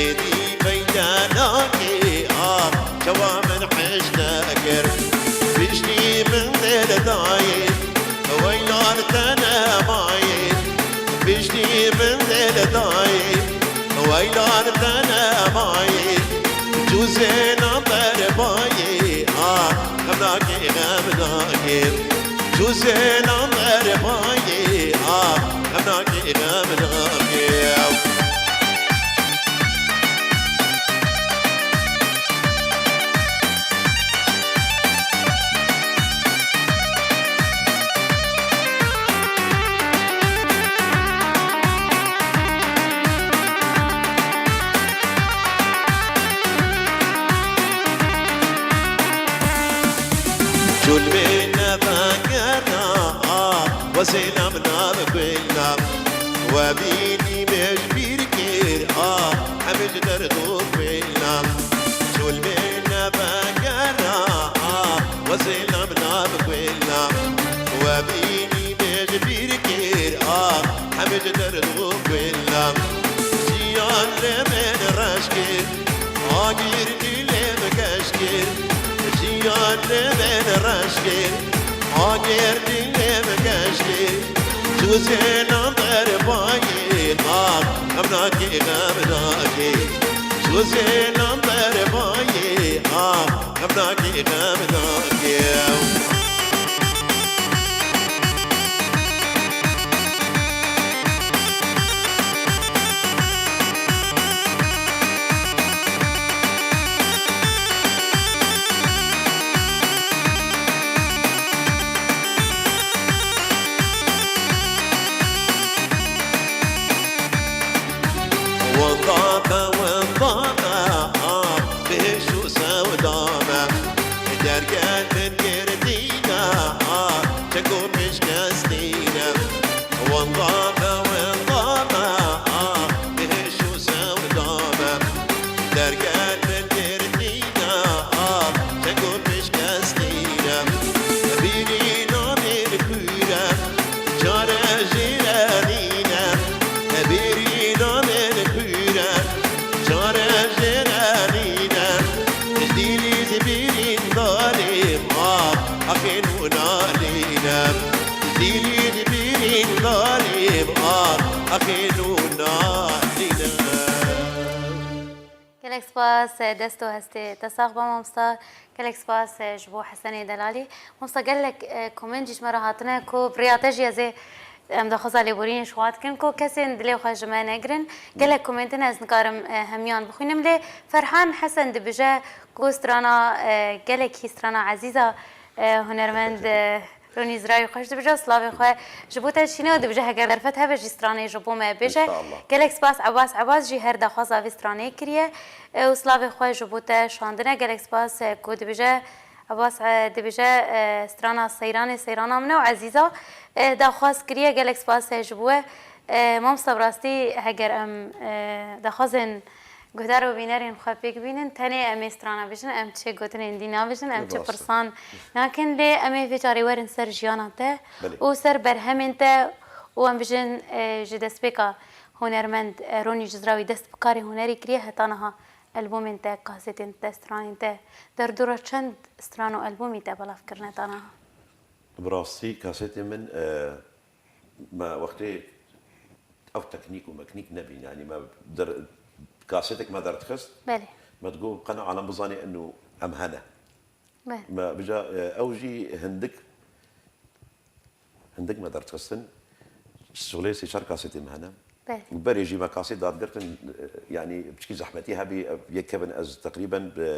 Êdî peyda nake, a, çawa min hişte kir. Piştî min dê li dayê, weylan te nemayê. Piştî min dê li dayê, weylan te nemayê. Cûzê nan berbayê, a, xem nake, xem nake. Cûzê nan berbayê, a, xem nake, xem nake. Çolmê nevegerna, a, wezê nam nav guelna. We bînî me ji bîr kir, a, hemî ji derd û guelna. Çolmê nevegerna, a, wezê nam nav guelna. We bînî me ji bîr kir, a, hemî ji derd û guelna. Jiyan li min reş kir, agir dilê min keş kir. Jiyan li min reş kir, agir dilê min keş Sozê nan derbayê, ah, em nakê, em nakê. Sozê nan derbayê, ah, em nakê, em nakê. Wenda me, wenda me, ah, bêş û sewda me. Dergel min girtîne, ah, çek û pişkestîne. Wenda me, wenda me, ah, bêş û sewda me. Dergel min girtîne, ah, çek û pişkestîne. Bîrîna min kûre, çare jê re nîne. Bîrîna min kûre, çare jê re nîne. Ji dîlî ji bîrîn darê, ah, axê nû nalîne. Dîlî dibînin darê, ah, axê nû nalîne. Gelek spas, e, dest û hestê te sax be mamosta. Gelek spas, e, ji bo Hesenê Delalî. Mamosta, gelek, e, komên jî ji me re hatine ku bi riya te jî ez ê, em daxwaza lêborînê ji xwe dikin ku kesên dilê xwe ji me negirin. Gelek komên din ez nikarim, e, hemiyan bixwînim. Lê Ferhan Hesen dibije ku strana, e, gelekî strana ezîza, e, hunermend, e, Ronî Zirayî xweş dibije, silavê xwe ji bo te dişîne û dibije heger derfet hebe jî stranê ji bo me bêje. Înşallah. Gelek spas Ebas. Ebas jî her daxwaza vê stranê kiriye, e, û silavê xwe ji bo te şandine. Gelek spas, e, ku dibije Ebas, e, dibije, e, strana Seyranê, Seyrana min e û Ezîza, e, daxwaz kiriye. Gelek spas, e, ji bo we. E, mamosta, bi rastî heger em, e, daxwazên Guhdar û bînerên xwe pêk bînin, tenê em ê strana bijin, em çi gotinên dî nabijin, em çi Rast e. pirsan nakin, lê em ê vê carê werin ser jiyana te Belê. û ser berhemên te û em bijin, e, ji destpêka hunermend, e, Ronî Cizrawî dest bi karê hunerî kiriye heta niha. Albûmên te, kasetên te, stranên te, derdora çend stran û albûmî te belav kirine ta niha? Bi rastî kasetê min, e, me wextê ev teknîk û meknîk nebîn, yanî me der, kasetek me derdixist, Belê. me digot qena alem bizanê eno em hene. Belê. Me bija, e, ew jî hindik, hindik me derdixistin. Şolê sê çar kasetê me hene. Belê. Û berê jî me kaset dadgirtin, e, yanî piçkî zehmetî hebî, ev yek kevin ez teqrîben bi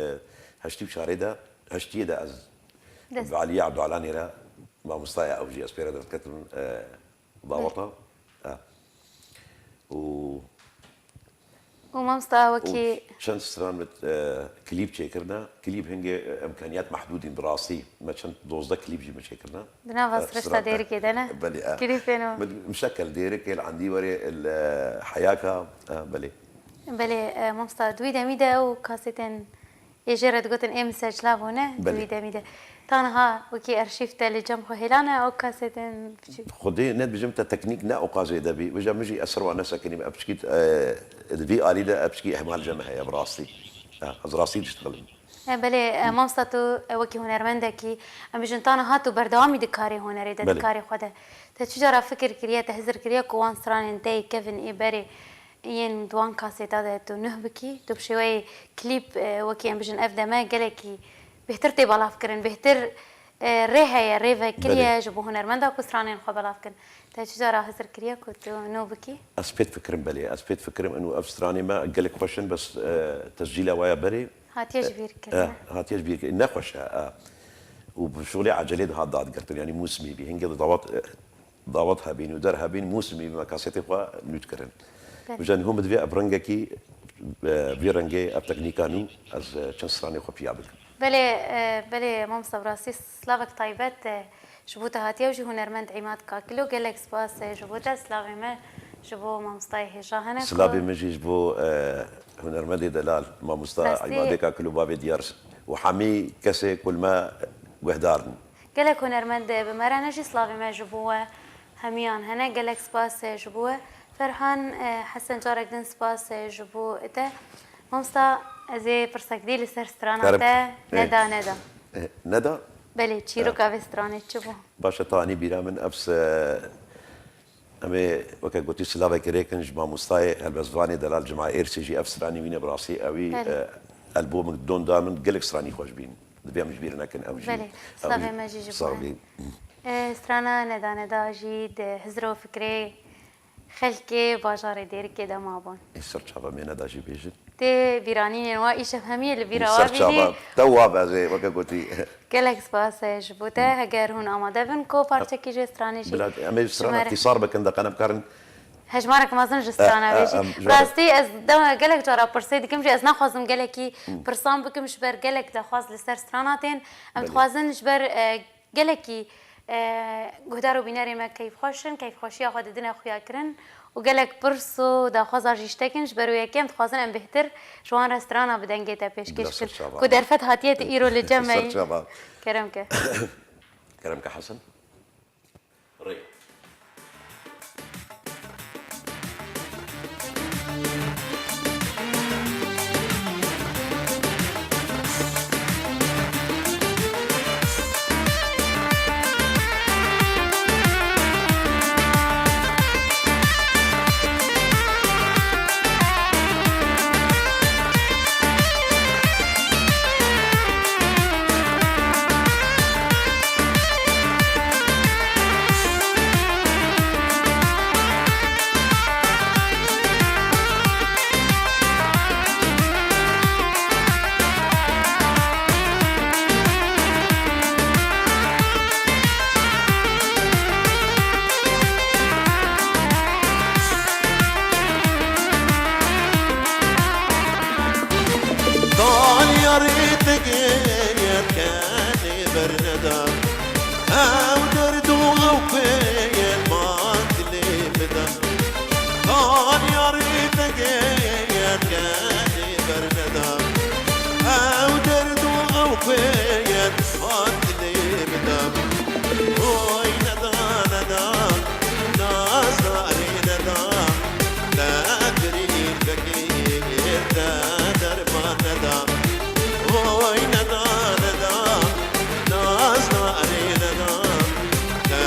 heştî û çarê de, heştiyê de ez Dest. bi Aliyê Ebdualanê re, mamostaya ew jî ez pê re derdiketim, e, daweta. E. Û Û mamosta û wekî çend stran mit, e, klîp çêkirine. Klîp hingê, e, imkaniyat mehdûdîn bi rastî. Me çend dozdeh klîp jî min çêkirine. Di nava E, sirişta stran, e, Dêrikê de ne? Belê, e. Klîpên o. Min mişekel Dêrikê, li Endî Werê, li Heyaka, e, belê. Belê, e, mamosta, di wî demî de ew kasetên Ê jê re digotin ê min secla bûne, Belê. di wî demî de. Ta niha wekî arşîv te li cem xwe hêlane ew kasetên biçûk? Xwedê ne dibijim te teknîk ne oqazê de bî. Vêca min jî ez ser wan nesekinîm. Ev piçkî, e, di vî alî de ev piçkî ihmal ji me heye bi rastî. Ha, ez rastî diştixilim. E, belê, e, mamosta tu, e, wekî hunermendekî, em bijin ta niha tu berdewamî di karê hunerê de, di Belê. karê xwe de. Te çi cara fikir kiriye, te hizir kiriye ku wan stranên te yê kevin ê berê yên di wan kaseta de tu nuh bikî, tu bi şêweyê klîp, e, wekî em bijin ev deme gelekî bêhtir tê belav kirin, bêhtir, e, rê heye, rê vekiriye Belê. ji bo hunermenda ku stranên xwe belav kin. Te çi cara hizir kiriye ku tu nû bikî? Ez pê difikirim, belê, ez pê difikirim, inu ev stranê me gelek xweş in, bes, e, tescîla waya berê, Hatiye ji bîr e, kirin. e, hatiye ji bîr kirin. Ne xweş e, e. Û bi şolê ecelê dihat dadgirtin, yanî mûsimî bî. Hingê di dawet, e, dawet hebîn û der hebîn mûsimî me kasetê xwe nû dikirin. Belê. Vêca niho min divê ev rengekî, e, vî rengê ev teknîka nû ez, e, çend stranê xwe piya bikim. Belê, e, belê, mamosta, bi rastî slavek taybet, e, ji bo te hatiye û jî hunermend Îmad Kakilo gelek spas, e, ji bo te, slavê me ji bo mamostayê hêja hene ku Silavê min jî ji bo, e, hunermendê delal, mamosta Rastî. Îmadê Kakilo, bavê Diyar û hemî kesê ku li me guhdar in. Gelek hunermend bi me re ne jî slavê me ji bo we hemiyan hene. Gelek spas, e, ji bo we. Ferhan, e, Hesen, carek din spas, e, ji bo te. Mamosta, ez ê pirsek dî li ser strana Kerem. te Eh. neda, neda. Eh, neda? Belê, çîroka Eh. vê stranê çi bû? Baş e, tanî bîra min ev se-, Em ê weke gotî silavekê rêkin ji mamostayê helbestvanê delal Cima Êrsî jî ev stranî wîne bi rastî ewî Belê. e, elbomik don da min gelek stranî xweş bîn. Divê em ji bîr nekin ew jî. Belê. Ew Silavê jî me jî ji sax bo bî. E, strana Neda Neda jî di hizra û fikrê xelkê bajarê Dêrikê de mabûn. Ê ser çava me Neda jî bêjin. Tê bîranînên wa îşev hemiyê li bîra Ser wa bînî. çava. Te wa be ez ê weke gotî. Gelek spas e ji bo te. Heger hûn amade bin ku parçekî jê stranê jî Bila em ê ji strana me re îtîsar bikin, deqe em karin. Hejmarek mezin ji strana E, e, bêjî. em ji Rastî ez dema gelek cara pirsê dikim jî ez naxwazim gelekî pirsan bikim ji ber gelek daxwaz li ser strana tên. Em Belê. dixwazin ji ber, e, gelekî, e, guhdar û bînerê me keyfxweş in, keyfxweşiya xwe didine xuyakirin û gelek pirs û daxwaza jî ji te kin, ji ber wê yekê em dixwazin em bêhtir ji wan re strana bi dengê te pêşkêş Bila ser bikin. çava. Ku derfet hatiye tu îro li cem me Ser yî. çava. Kerem ke. Kerem ke Hesen. Rê. Danyarê te gêr kenê berneda. Ew derd û ew kuyên man dilê min de. Danyarê te gêr kenê berneda. Ew derd û ew kuyên man dilê min de. Oy neda, neda, naz narê neda, te birîn vekê te derman neda. Oy neda, neda, naz narê neda, te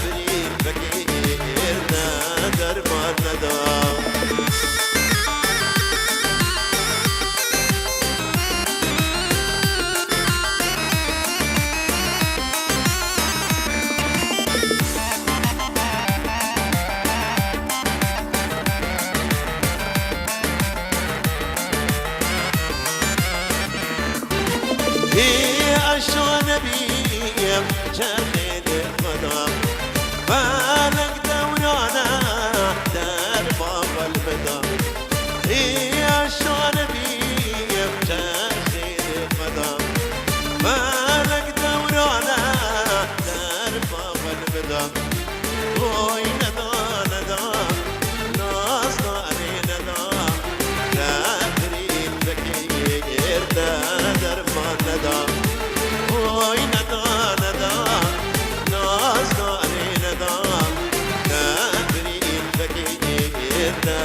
birîn vekê te derman neda. Hê aşa nebî çerxê dê xwe da. Felek dewrane derba xwe li min da. Hê aşa nebî çerxê dê xwe da. Felek dewrane derba xwe li min da. Oy neda, neda, naz narê neda, te birîn vekê te derman neda. Oy neda, neda, naz narê neda, te birîn vekê te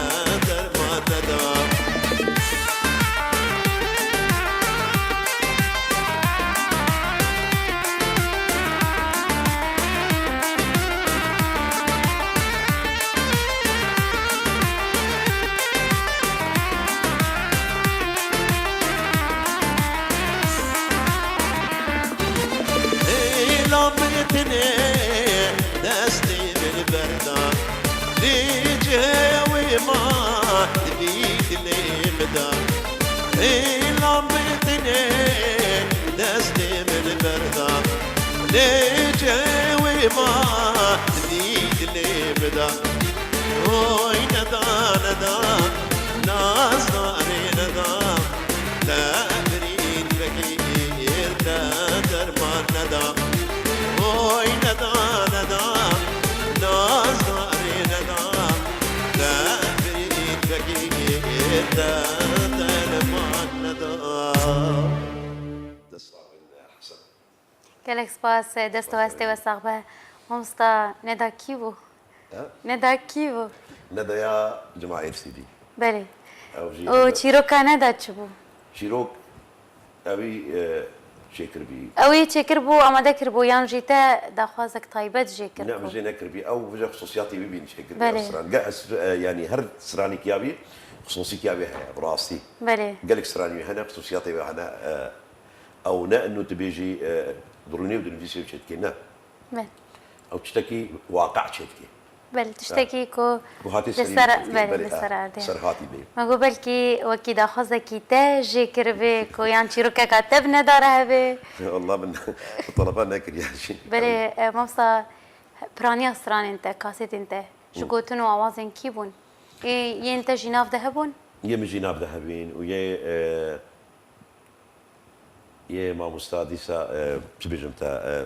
derman neda. Hêla min tinê destê min berda. Lê cihê wê ma di vî dilê min da. Hêla min tinê destê min berda. Lê cihê wê ma di vî dilê min da. Oy neda, neda, naz narê neda. Te birîn vekî te derman neda. Oy neda, neda, naz narê neda. Te birîn vekî te derman neda. Dest sax bin, Hesen. Gelek spas, dest û hestê we sax be. Mamosta, Neda kî bû? He? Neda kî bû? Neda ya Cima Êrsî bî. Belê. Ew jî Û çîroka Neda çi bû? Çîrok, ewî, e, Çêkiribî. Ew ê çêkiribû, amade kiribû, yan jî te daxwazek taybet jê kir Ne, ku min jê nekiribî. Ew vêca xisûsiyatê wî bîn çêkiribî Belê. ev stran. Ge-, ez, e, yanî her stranekî ya wî xisûsîkî ya wê heye, bi rastî. Belê. Gelek stranî wê hene, xisûsiyatê wê hene. E, ew ne inu tu bêjî, e, dirûnê û dinivîsê wê çêdikê, ne. Belê. Ew tiştekî waqe çêdikê. Belê, tiştekî ku Ku hatî li serî ser, çêdikê, belê, belê, li ha, ser erdê. Ser hatî bê. Me got belkî wekî daxwazekî te jê kiribê ku yan çîrokeka te bi nedare hebe. Wallah min bi telefon nekiriye jî. Belê, e, mamsa piraniya stranên te, kasetên te, ji Hı. gotin û awazên kî bûn? Ê, yên te jî nav de hebûn? Yê min jî nav de hebîn û yê, e, Yê mamosta dîsa, e, çi bêjim te, e,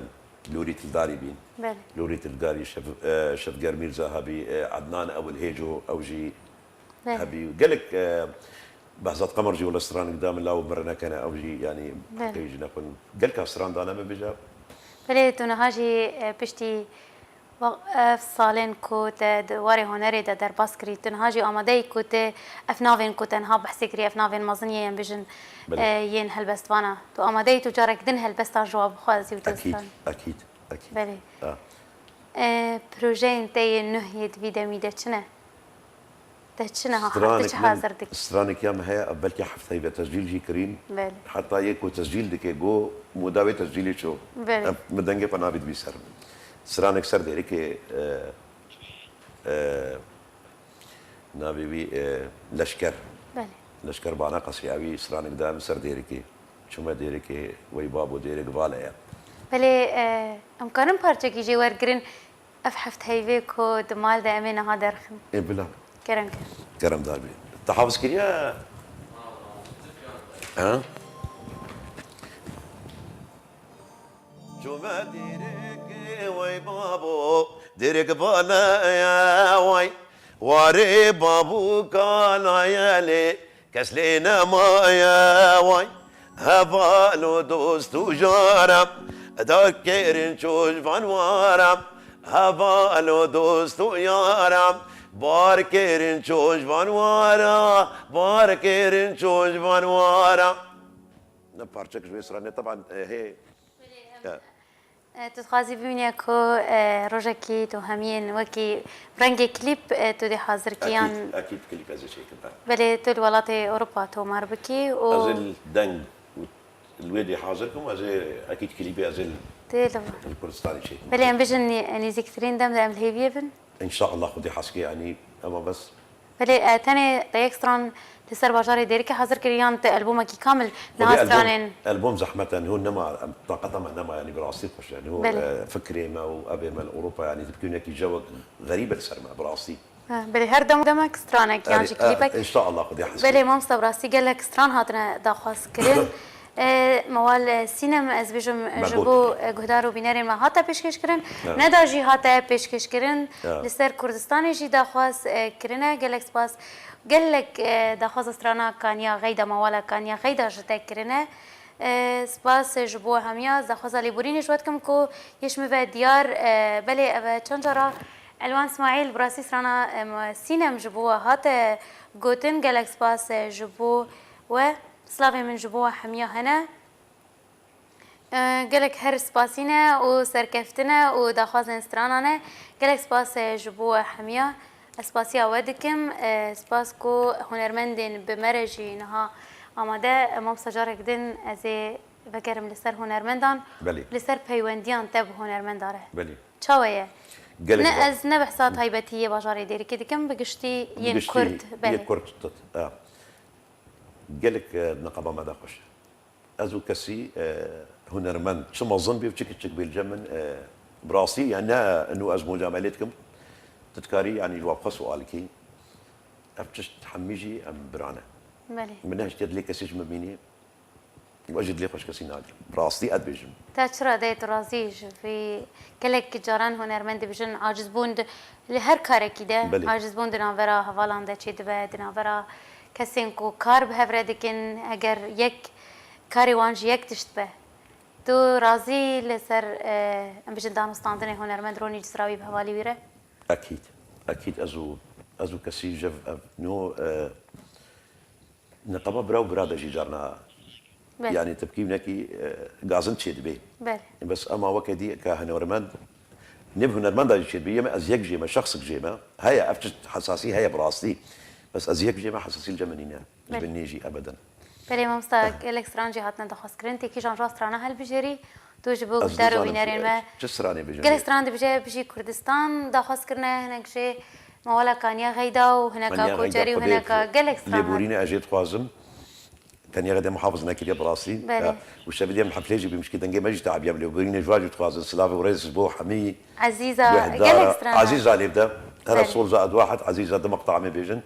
Lûrî Tildarî bîn. Belê. Lûrî Tildarî, Şev-, e, Şevger Mîrza hebî, e, Ednan Ewil Hêco, ew jî Belê. hebî. Gelek, e, Behzat Qemer jî wele stranik da min law min re nekene, ew jî, yanî, Belê. heqê jî nexwin. Gelka stran dane min bêje. Belê, tu niha jî, e, piştî Wa-, ev salên ku te di warê hunerê de derbas kirî, tu niha jî amade yî ku tu ev navên ku te niha behsê kirî, ev navên mezin yê, em bijin, Belê. e, yên helbestvana. Tu amade yî tu carek din helbestan ji wa bixwazî û tu Ekîd, stran. ekîd, ekîd. Belê. Ha. E, projeyên te yên nuh yê di vî demî de çi ne? Te çi niha, tu Stranek çi min, hazir dikî? Stranek ya min heye, ev belkî heft heyve tescîl jî kirîn. Belê. Heta yê ku tescîl dike, go moda wê tescîlê ço. Belê. Ev min dengê xwe navî dibî ser. Stranek ser dêrikê, e, e, navê wî, e, Leşker. Belê. Leşker Bana Qesriya wî stranek da min ser dêrikê. Çime dêrikê, wey babo dêrik vale ye. Belê, e, em karin parçekî jê wergirin. Ev heft heyvê ku di mal de em ê niha derxin. Ê bila. Kerem ker. Kerem darbî. Te hafiz kiriye? Ha? Çûme dîrikê wey babo, dîrik vale ye wey. Warê babo kanaye lê, Kes lê nemaye way, heval û dost û jara, da kêrin çoş van wara, heval û dost û yara, bar kêrin çoş van wara, bar kêrin çoş van wara. Ne parçek ji wê stranê, teban, e, hê. Ya. E, tu dixwazî bibîne ku, e, rojekî tu hemiyên wekî rengê klîp, e, tu dê hazir kî yan? Ekîd, ekîd klîp ez ê çêkim, he. Belê tu li welatê Ewropa tomar bikî û Ez ê li deng û li wê dê hazir kim, ez ê ekîd klîpê ez ê li, Tê li li Kurdistanê çêkim. Belê em bijin nî-, nêzîktirîn dem de em li hêviyê bin? Înşallah Xwedê hez ke, yanî, ema bes. Belê, e, tenê te yek stran li ser bajarê Dêrikê hazir kir yan te albûmekî kamil niha stranên? Albûm zehmet e, niho nema, em, taqeta me nema, yanî bi rastî xweş e. Niho, Belê. e, fikrê me û evê me li Ewropa, yanî dibikî wekî cewek xerîb e li ser me, bi rastî. Ha, belê, her dem demek stranek yan Erê, jî e, klîpek. Înşallah Xwedê hez Belê, ke. Mamosta, bi rastî gelek stran hatine daxwaz kirin. E, Mewal, e, Sînem, ez bêjim, Me ji got. bo, e, guhdar û bînerên me hate pêşkêş kirin. Evet. Neda jî hate pêşkêş kirin. Ya. Li ser Kurdistanê jî daxwaz, e, kirine. Gelek spas. Gelek, e, daxwaza strana Kaniya Xeyda, Mewala Kaniya Xeyda ji te kirine. E, spas ji bo hemiya. Ez daxwaza lêborînê ji we dikim ku yê ji min ve diyar, e, belê ev e çend cara Elwan Smaîl, bi rastî strana, e, Sînem ji bo we hate gotin. Gelek spas, e, ji bo we. Slavê min ji bo we hemiya hene. E, gelek her spasî ne û serkeftin e û daxwazên strana ne. Gelek spas, e, ji bo we hemiya. Ez spasiya we dikim. E, spas ku hunermendên bi me re jî niha amade. E, mamosta, carek din ez ê vegerim li ser hunermendan, Belê. li ser peywendiyan te bi hunermenda re. Belê. Çawa ye? Gelek Ne baş. ez ne behsa taybetî yê bajarê Dêrikê dikim, bi giştî Bi yên giştî Kurd, yê belê. Kurd, e. Gelek, e, neqeba me de xweş e. Ez û kesî, e, hunermend, çi mezin bê û çi kiçik bê li cem min, e, bi rastî, yani ne inu ez mucamelê dikim, tu dikarî, yani ji we bixwe sual kî, ev tişt hemî jî em bira ne. Belê. Min nehiştiye dilê kesî ji min bînî, û ez jî dilê xwe ji kesî nagirim. Bi rastî ez dibêjim. Te çira dê tu razî ji vî gelek caran hunermend dibêjin, acizbûn di, li her karekî de, Belê. acizbûn di navbera hevalan de çêdibe, di navbera kesên ku kar bi hev re dikin, eger yek karê wan ji yek tişt be. Tu razî li ser, e, em bijin danûstandinê hunermend Ronî Cizrawî bi hevalî wî re? Ekîd. Ekîd ez û, ez û kesî jev ev no, e, neqeba bira û bira de jî carna Belê. Yanî tepkî winekî, e, gazin çêdibê. Belê. Bes ema weke dî ke hunermend, nêv hunermenda jî çêdibê, yeme ez yek jê me, şexsik jê me. Heye, ev tişt hesasî heye bi rastî. Bes ez yek jê me, hesasî li cem min nîne. Ji Belê. Bin nê jî ebeden. Belê mamosta, gelek stran jî hatine daxwazkirin. Tê kîjan ji wan strana hilbijêrî? Tu ji bo Ez guhdar û nizanim bînerên me çi stranê bêjim. Gelek stran dibêje bijî Kurdistan daxwaz kirine, hinek jê mewala Kaniya Xeyda û hineka Kaniya Xeyda Koçerî û xwedê hineka gelek stran lêborîne ez jê dixwazim. Tenya xedê muhafiz nekiriye bi rastî. Belê. Ya, û şevê diyem heflê jî bîm şikî dengê me jî teabiya bi lêborînê ji wan jî dixwazin. Silav û rêz ji bo hemî Ezîza, guhdara. Gelek strana. Aziza lê bide. Hera Belê. Sol Zaid Wahid, Aziza di meqta em ê bêjin.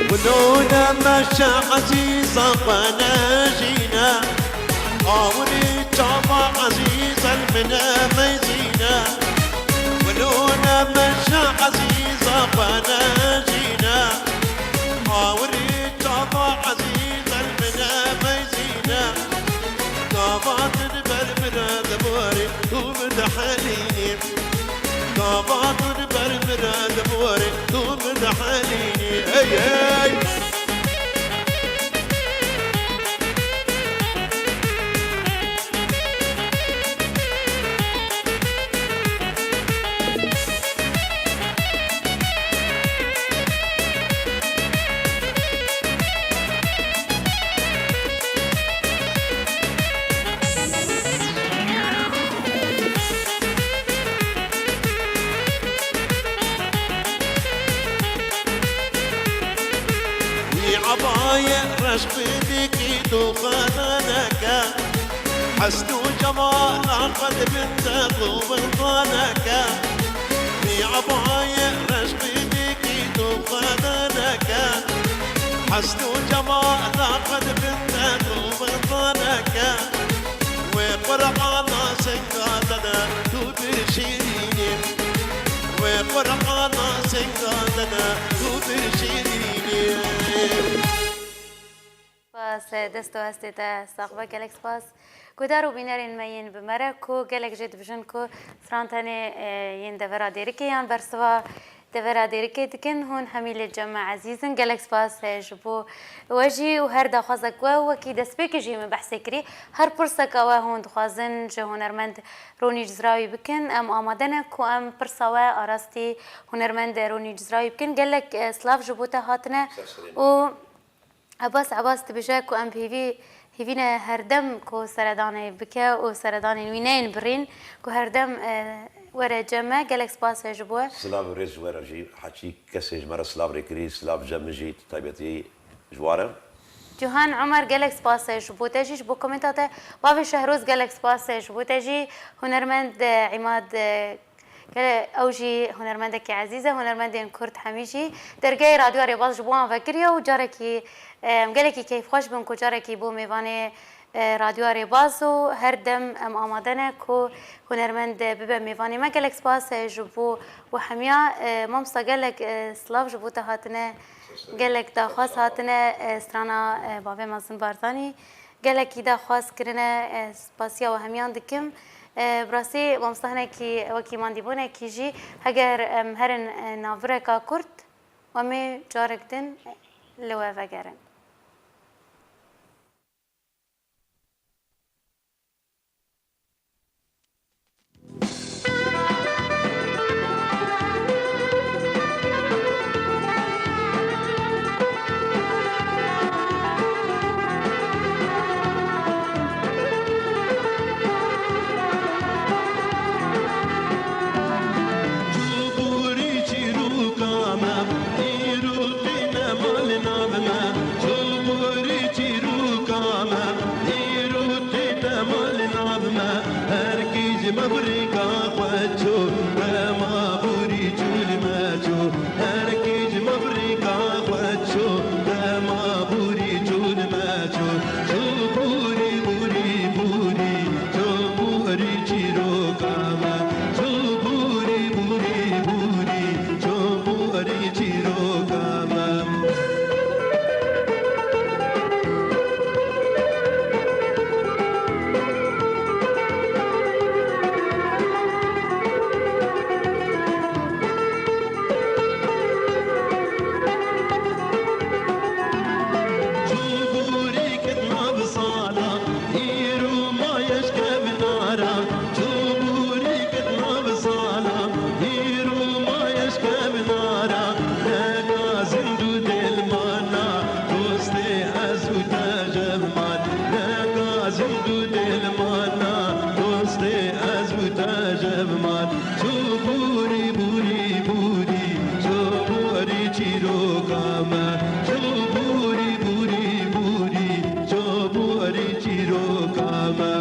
Wilo ne meşe ezîza xwe nejîne, awirî çava ezîz el min e meyzîne. Wilo ne meşe ezîza xwe nejîne, awirî çava ezîz el min e meyzîne. Gava tu li ber min re diborî, tu min dihelînî. Gava tu li ber min re diborî, tu min dihelînî. Hey, hey! Wî ebayê reş bi dîkî tu xwe neke. Hesn û cemala xwe di bin te tu bintaneke. Wî ebayê reş bi dîkî tu xwe neke. Hesn û cemala xwe di bin te tu bintaneke. Wê Qur'ana singa te de tu bir şîrînî. Wê Qur'ana singa te de tu bir şîrînî. Spas, dest û hestê te sax be, gelek spas. Guhdar û bînerên me yên bi me re ku gelek jê dibêjin ku stran tenê, e, yên devera Dêrikê yan bersiva devera Dêrikê dikin, hûn hemî li cem me ezîz in. Gelek spas, e, ji bo we jî û her daxwazek we wekî destpêkê jî min behsê kirî. Her pirseka we hûn dixwazin ji hunermend Ronî Cizrawî bikin, em amade ne ku em pirsa we arastî hunermend Ronî Cizrawî bikin. Gelek, e, silav ji bo te hatine û Ebas Ebas dibêje ku em bi hêvî, hêvî ne herdem ku seredanê bike û seredanên wî neyên birîn, ku herdem, e, were cem me. Gelek spas e ji bo we. Silav û rêz ji we re jî. Heçî kesê ji me re silav rê kirî, silav cem min jî, tu taybetî ji wan re. Cihan Omer, gelek spas e ji bo te jî, ji bo komenta te. Bavê Şehroz, gelek spas e ji bo te jî. Hunermend, e, Îmad, e, Gele ew jî hunermendekî ezîz e, hunermendên Kurd hemî jî dergehê Radyoya Rêbaz ji bo wan vekiriye û carekî, em gelekî keyfxweş bin ku carekî bû mêvanê, e, Radyoya Rêbaz û her dem em amade ne ku hunermend bibe mêvanê me. Gelek spas, e, ji bo we hemiya, e, mamosta gelek, e, silav ji bo te hatine, gelek daxwaz hatine, e, strana, e, bavê mezin Barzanî. Gelekî daxwaz kirine, e, spasiya we hemiyan dikim. E, bi rastî mamosta hinekî wekî mandîbûnekî jî, heger em herin, e, nav vireka kurt, em ê carek din li we vegerin. Her kî ji me bi rêka xwe çû, dema borî çû li me çû. Her kî ji me bi rêka xwe çû, dema borî çû li me çû. Çû borî, borî, borî, çû borî çîroka me. Çû borî, borî, borî, çû borî çîroka me. Çû borî ket nav sala, îro maye ji kevnara. Çû borî ket nav sala, îro maye ji kevnara. Neka zind û dil mana, dostê ez û te ji hev man. Neka zind û dil mana, dostê ez û te ji hev man. Çû borî, borî, borî, çû borî çîroka me. Çû borî, borî, borî, çû borî çîroka me.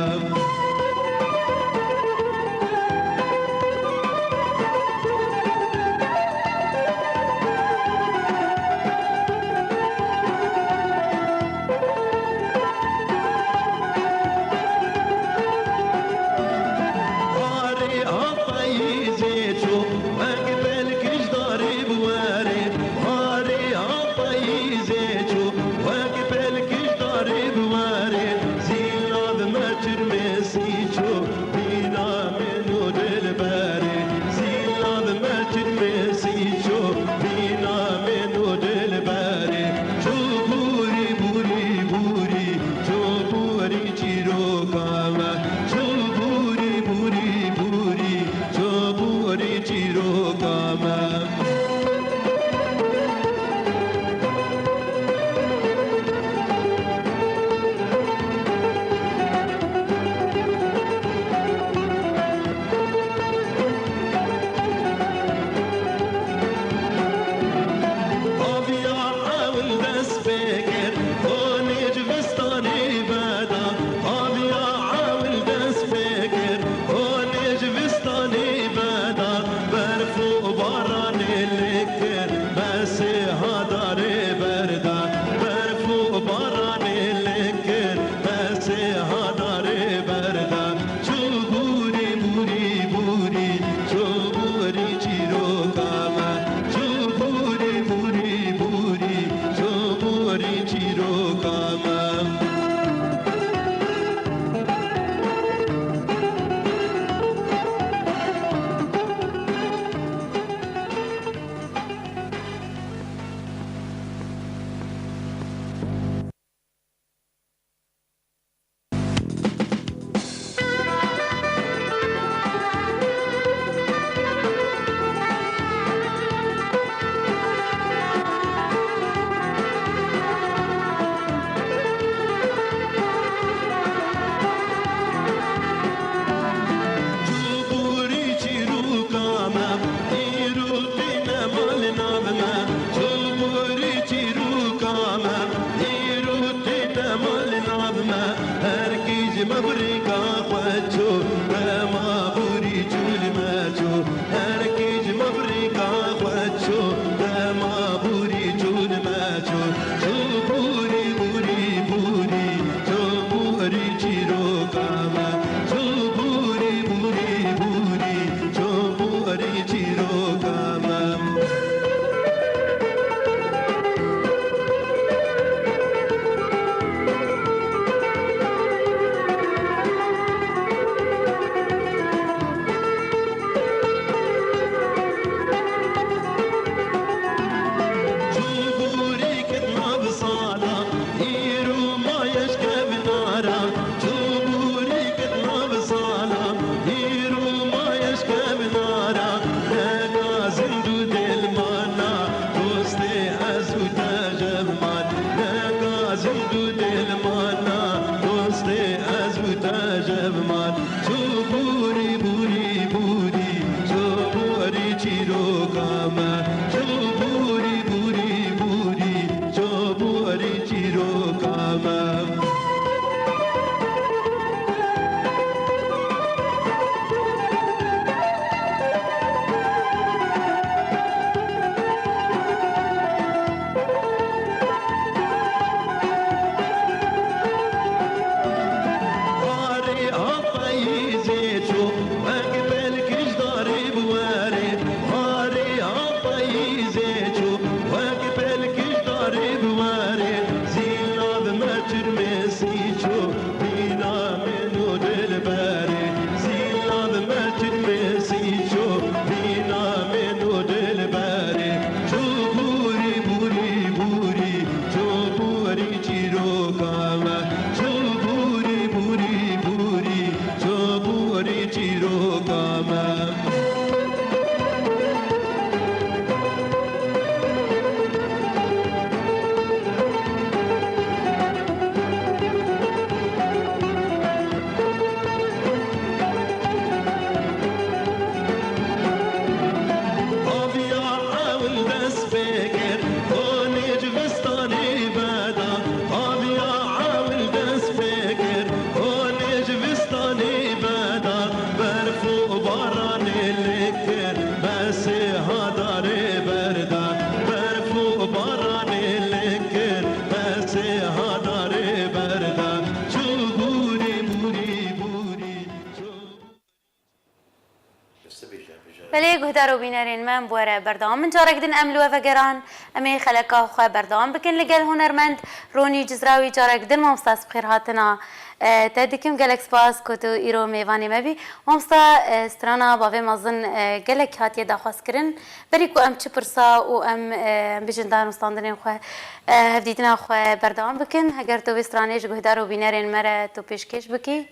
Belê guhdar û bînerên me, em bi we re berdewam in. Carek din em li we vegeran, em ê xeleka xwe berdewam bikin li gel hunermend Ronî Cizrawî. Carek din mamosta, ez bi xêr hatina, e, te dikim. Gelek spas ku tu îro mêvanê me bî. Mamosta, e, strana Bavê Mezin, e, gelek hatiye daxwazkirin. Berî ku em çi pirsa û em, e, em bijin danûstandinên xwe, e, hevdîtina xwe berdewam bikin, heger tu vê stranê ji guhdar û bînerên me re tu pêşkêş bikî.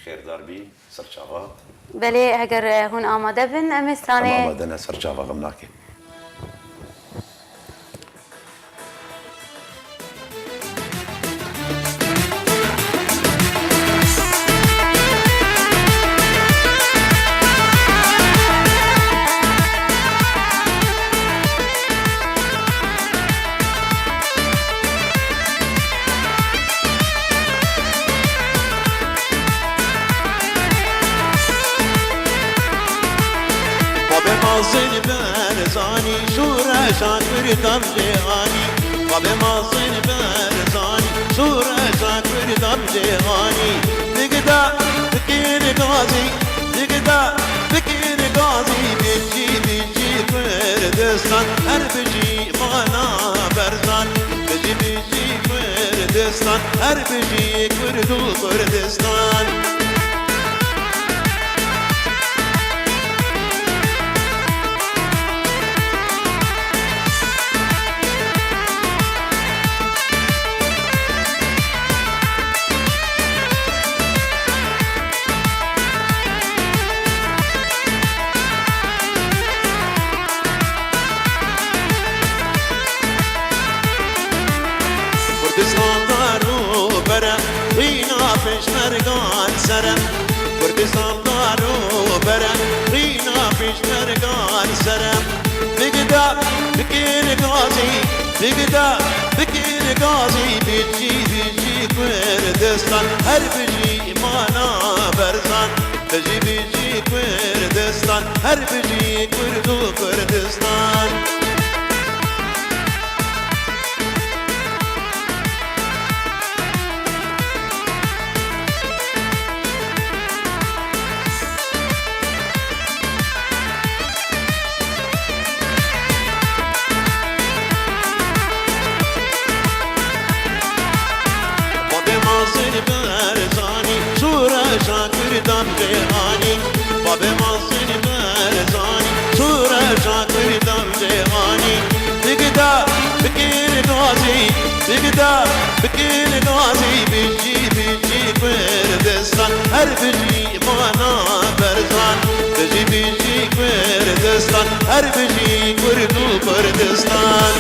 Xêrdar bî, ser çava. Belê, heger, e, hûn amade bin, em ê stranê Em amade ne, ser çava, xem nake. Babê Mezin Berzanî, şûreşa Kurdan jê anî. Babê Mezin Berzanî, şûreşa Kurdan jê anî. Digida bikir gazî, digida bikir gazî, bijî, bijî Kurdistan, her bijî Mana Berzan. Bijî, bijî Kurdistan, her bijî Kurd û Kurdistan. Kurdistan dar û bere, xwîna pêşmergan sere. Kurdistan dar û bere, xwîna pêşmergan sere. Bigida bikir gazî, bigida bikir gazî, bijî, bijî Kurdistan, her bijî Mana Berzan. Bijî, bijî Kurdistan, her bijî Kurd û Kurdistan. Babê Mezin Berzanî, şûreşa Kurdan jê anî. Babê Mezin Berzanî, şûreşa Kurdan jê anî. Bigida bikir gazî, bigida bikir gazî, bijî, bijî Kurdistan, her bijî Mana Berzan. Bijî, bijî Kurdistan, her bijî Kurd û Kurdistan.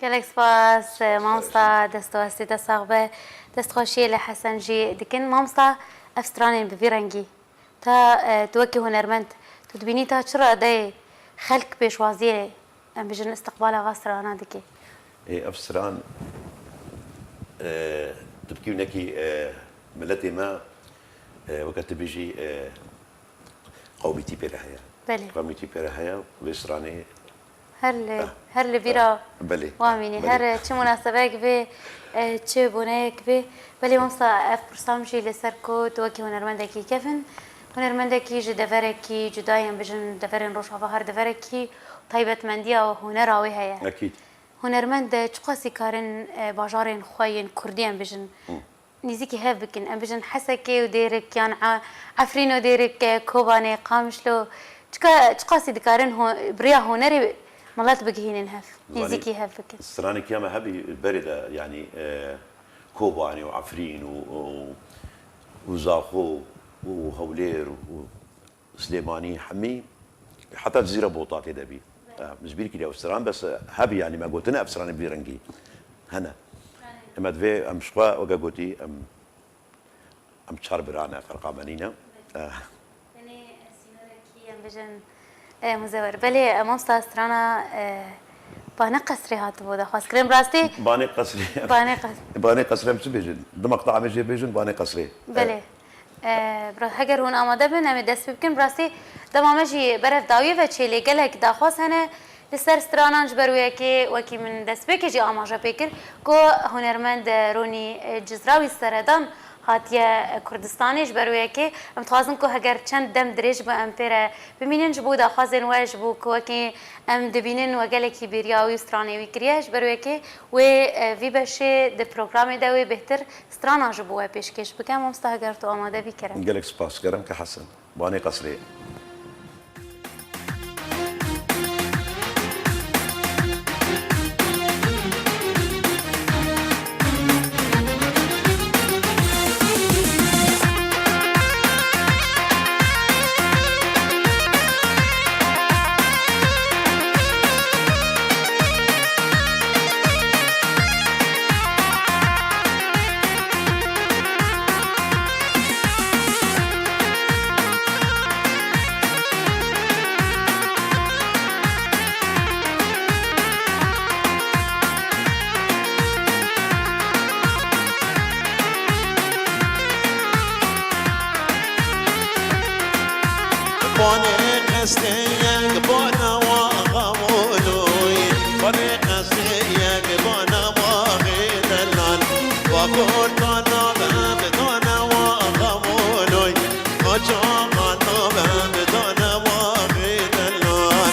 Gelek spas, mamosta, dest û hestê te sax be. Destxweşiyê li Hesen jî dikin. Mamosta, ev stranên bi vî rengî, ta, e, tu wekî hunermend, tu dibînî ta çi radeyê xelk pêşwaziyê, em bijin, istiqbala va strana dike? Ê, ev stran, e, tu bikî winekî, e, miletê me, e, weke tu bêjî, e, qewmîtî pê re heye. Belê. Qewmîtî pê re heye, vê stranê Her li, Ah, her li vîra ah, belê, wan ah, mînî. Belê. Her çi munasebeyek bê, e, çi boneyek bê. Belê mamosta, ev pirsa min jî li ser ku tu wekî hunermendekî kevin, hunermendekî ji deverekî cuda, yên bijin deverên Rojava, her deverekî taybetmendiya û hunera wê heye. Ekîd. Hunermend çiqasî karin, e, bajarên xwe yên kurdî, em bijin, Hı. nêzîkî hev bikin. Em bijin Hesekê û Dêrik, yan A-, Efrîn û Dêrik, e, Kobanê, Qamişlo. Çika, çiqasî dikarin ho-, bi riya hunerê milet bigihînin hev, Zanî, nêzîkî hev bikin? Stranekî me hebî berê de, yanî, e, Kobanê û Efrîn û, û, û Zaxo û Hewlêr û Silêmanî, hemî, heta Cizîra Bota tê de bî. Em ji bîr kiriye ev stran, bes, e, hebî, yanî me gotine ev stranê bi vî rengî hene. Em divê em ji xwe weke gotî, em, em çar bira ne, ferqa me nîne. Eh. Tenê sînorekî em bijin, e, muzewer. Belê, e, mamosta, strana, e, Bane Qesrê hatibû daxwazkirin. Bi rastî Banê Qesrê. Banê Qes- Banê Qesrê em çi bêjin? Di meqta em ê jê bêjin Banê Qesrê. Belê. Eh. E, bira, heger hûn amade bin, em ê dest pê bikin. Bi rastî, dema me jî berev dawiye ve çê, lê gelek daxwaz hene. Li ser stranan ji ber wê yekê wekî min destpêkê jî amaje pê kir ku hunermend Ronî Cizrawî seredan hatiye Kurdistanê. Ji ber wê yekê em dixwazin ku heger çend dem dirêj be em pê re bimînin ji bo daxwazên we, ji bo ku wekî em dibînin we gelekî bêriya wî û stranê wî kiriye. Ji ber wê yekê wê, e, vî beşê di programê de wê bêhtir strana ji bo we pêşkêş bike. Mamosta, heger tu amade bî, kerem. Gelek spas, kerem ke Hesen. Banê qesrê. Banê qesrê yek bana wa xamoloy, banê qesrê yek bana wa xêdelan, wa kortana be bedana wa xamoloy, wa çaxana be bedana wa xêdelan.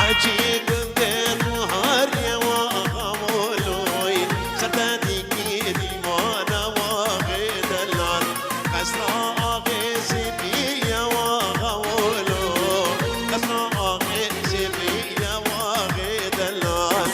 Hecî gundê ku hariye wa xamoloy, ser te dîkî dîmana wa xêdelan. Qesra axê zêbiye wa xawolo, qesra axê zêbiye wa xêdelan.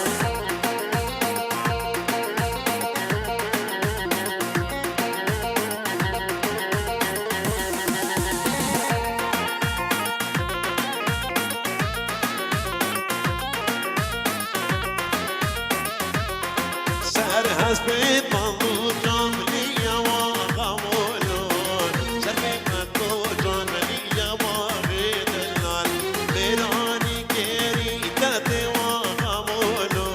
Ser hespê tandu camliya wa xamolo, ser pê qeto camliya wa xêdelan. Mêranî kêrî te tê wa xamolo,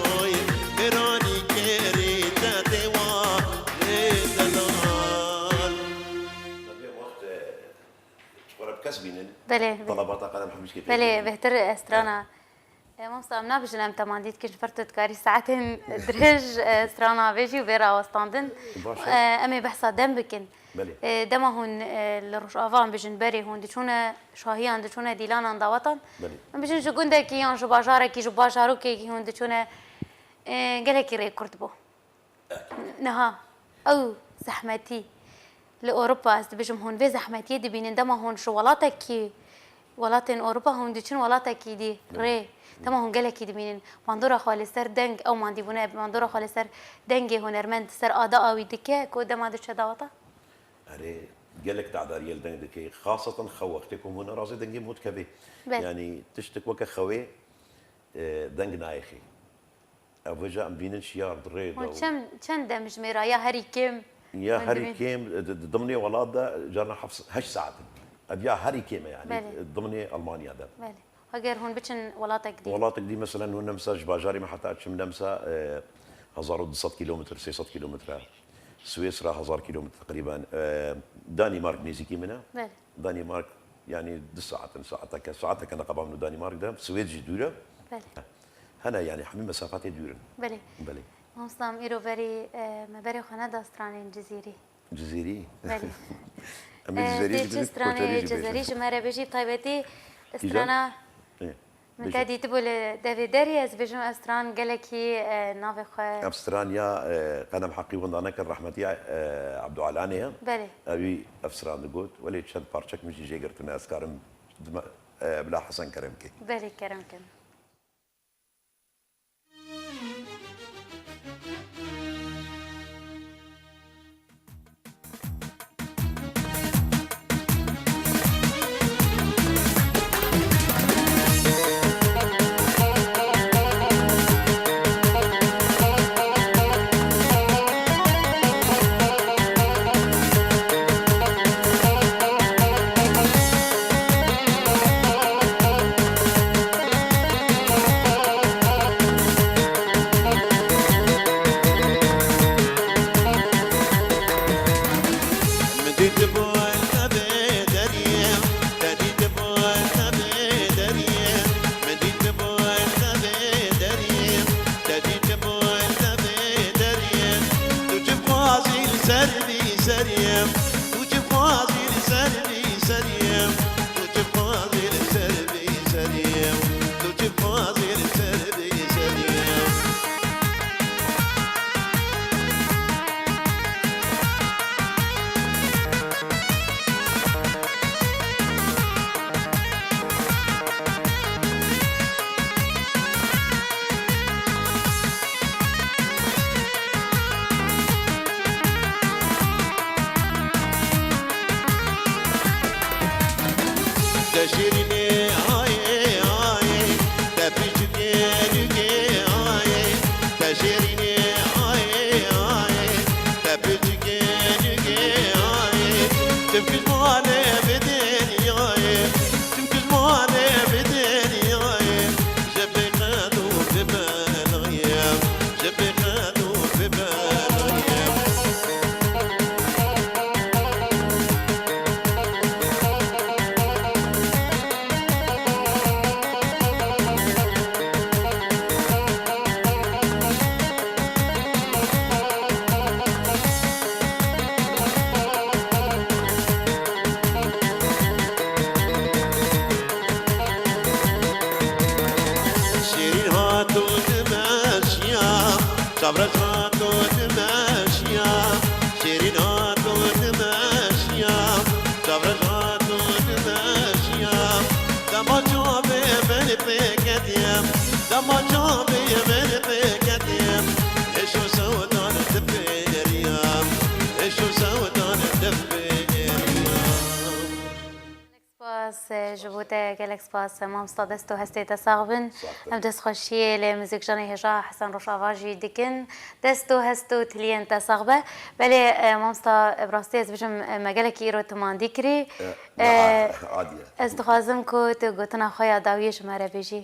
mêranî kêrî te tê wa xêdelan. Belê, belê. Belê, bêhtir strana. E, mamosta, em nabêjin em temandî dikin, ji ber tu dikarî saetên dirêj, e, strana bêjî û bê rawestandin. Baş e. E, em ê behsa dem bikin. Belê. E, dema hûn, e, li Rojava, em bêjin berê hûn diçûne şahiyan, diçûne dîlanan dawatan. Belê. Em bêjin ji gundekî yan ji bajarekî, ji bajarokekî hûn diçûne, e, gelekî rê kurt bû. Niha ew zehmetî li Ewropa, ez dibêjim, hûn vê zehmetiyê dibînin, dema hûn ji welatekî, welatên Ewropa hûn diçin welatekî dî rê, dema hûn gelekî dibînin, bandora xwe li ser deng, ew mandîbûne, bandora xwe li ser dengê hunermend, ser ada awî dike ku dema diçe daweta? Erê, gelek tedariyê li deng dike, xaseten xew wextê ku hûn razê dengê hûn dikevê. Belê. Yanî tiştek weke xewê, e, deng nayêxê. Ev vêca em bînin şiyar di rê de Hûn û çend, çend demjimêra ya herî kêm Ya hûn herî dibîn? kêm, di, di dimnê welat de carna heft, heşt saet in. Ev ya herî kêm e, yanî Belê. dimnê Almanya de. Belê. Heger hûn biçin welatek dî? Welatek dî, mesela, hûn nemsa ji bajarê me heta çim nemsa, e, hezar û du sed kîlometr, sê sed kîlometr e. Swêsra hezar kîlometr teqrîben. E, Danîmark nêzîkî min e. Belê. Danîmark, yanî du saet in, saeteke, saeteke neqeba min û Danîmark de. Swêd jî dûr e. Belê. Hene, yanî hemî mesafetê dûr in. Belê. Belê. Mamosta, em îro berî, e, me berê xwe neda stranên Cizîrî. Cizîrî? Belê. Em ê E, Cizêrî tê jî çi bibînin, stranê Koçerî jî Cizêrî bêjin. ji me re bêjî, bi taybetî Kîjan? strana Ê, min bêje. te dîtibû li devê derê, ez bêjim ev stran gelekî, e, navê xwe Ev stran ya, e, qenem heqî wenda nekin, rehmetî, e, Ebdualanê ye. Belê. Ewî ev stran digot, welê çend parçek min jî jê girtine, ez karim dime, e, bila Hesen kerem kê. Belê, kerem kin. Ser bi seriyem, tu çi xwazî li ser bi seriyem, tu çi xwazî li ser bi seriyem, tu çi xwazî li ser bi seriyem. Te şêrînê ayê ayê, te piçikê nûkê ayê, te şêrînê ayê ayê, te piçikê nûkê ayê, tim kizmane bi dinyayê, tim kizmane bi dinyayê, ji pêqet û bi belayê, ji pêqet û bi belayê. Şêrîn hato dimeşiya, çavreş hato dimeşiya. Şêrîn hato dimeşiya, çavreş hato dimeşiya. Dema çavê min pê ketiye, dema çavê min pê ketiye. Hêş û sewdan dipêriya, hêş û sewdan dipêriya. Spas, e, ji bo te, gelek spas, e, mamosta, dest û hestê te sax bin. Sax bin. Em destxweşiyê li muzîkjanê hêja Hesen Rojava jî dikin. Dest û hest û tiliyên te sax be. Belê, e, mamosta, e, bi rastî ez bijim, e, me gelekî îro timandî kirî. E, E, ne, adî ye. Ez dixwazim ku tu gotina xwe ya dawiyê ji me re bêjî.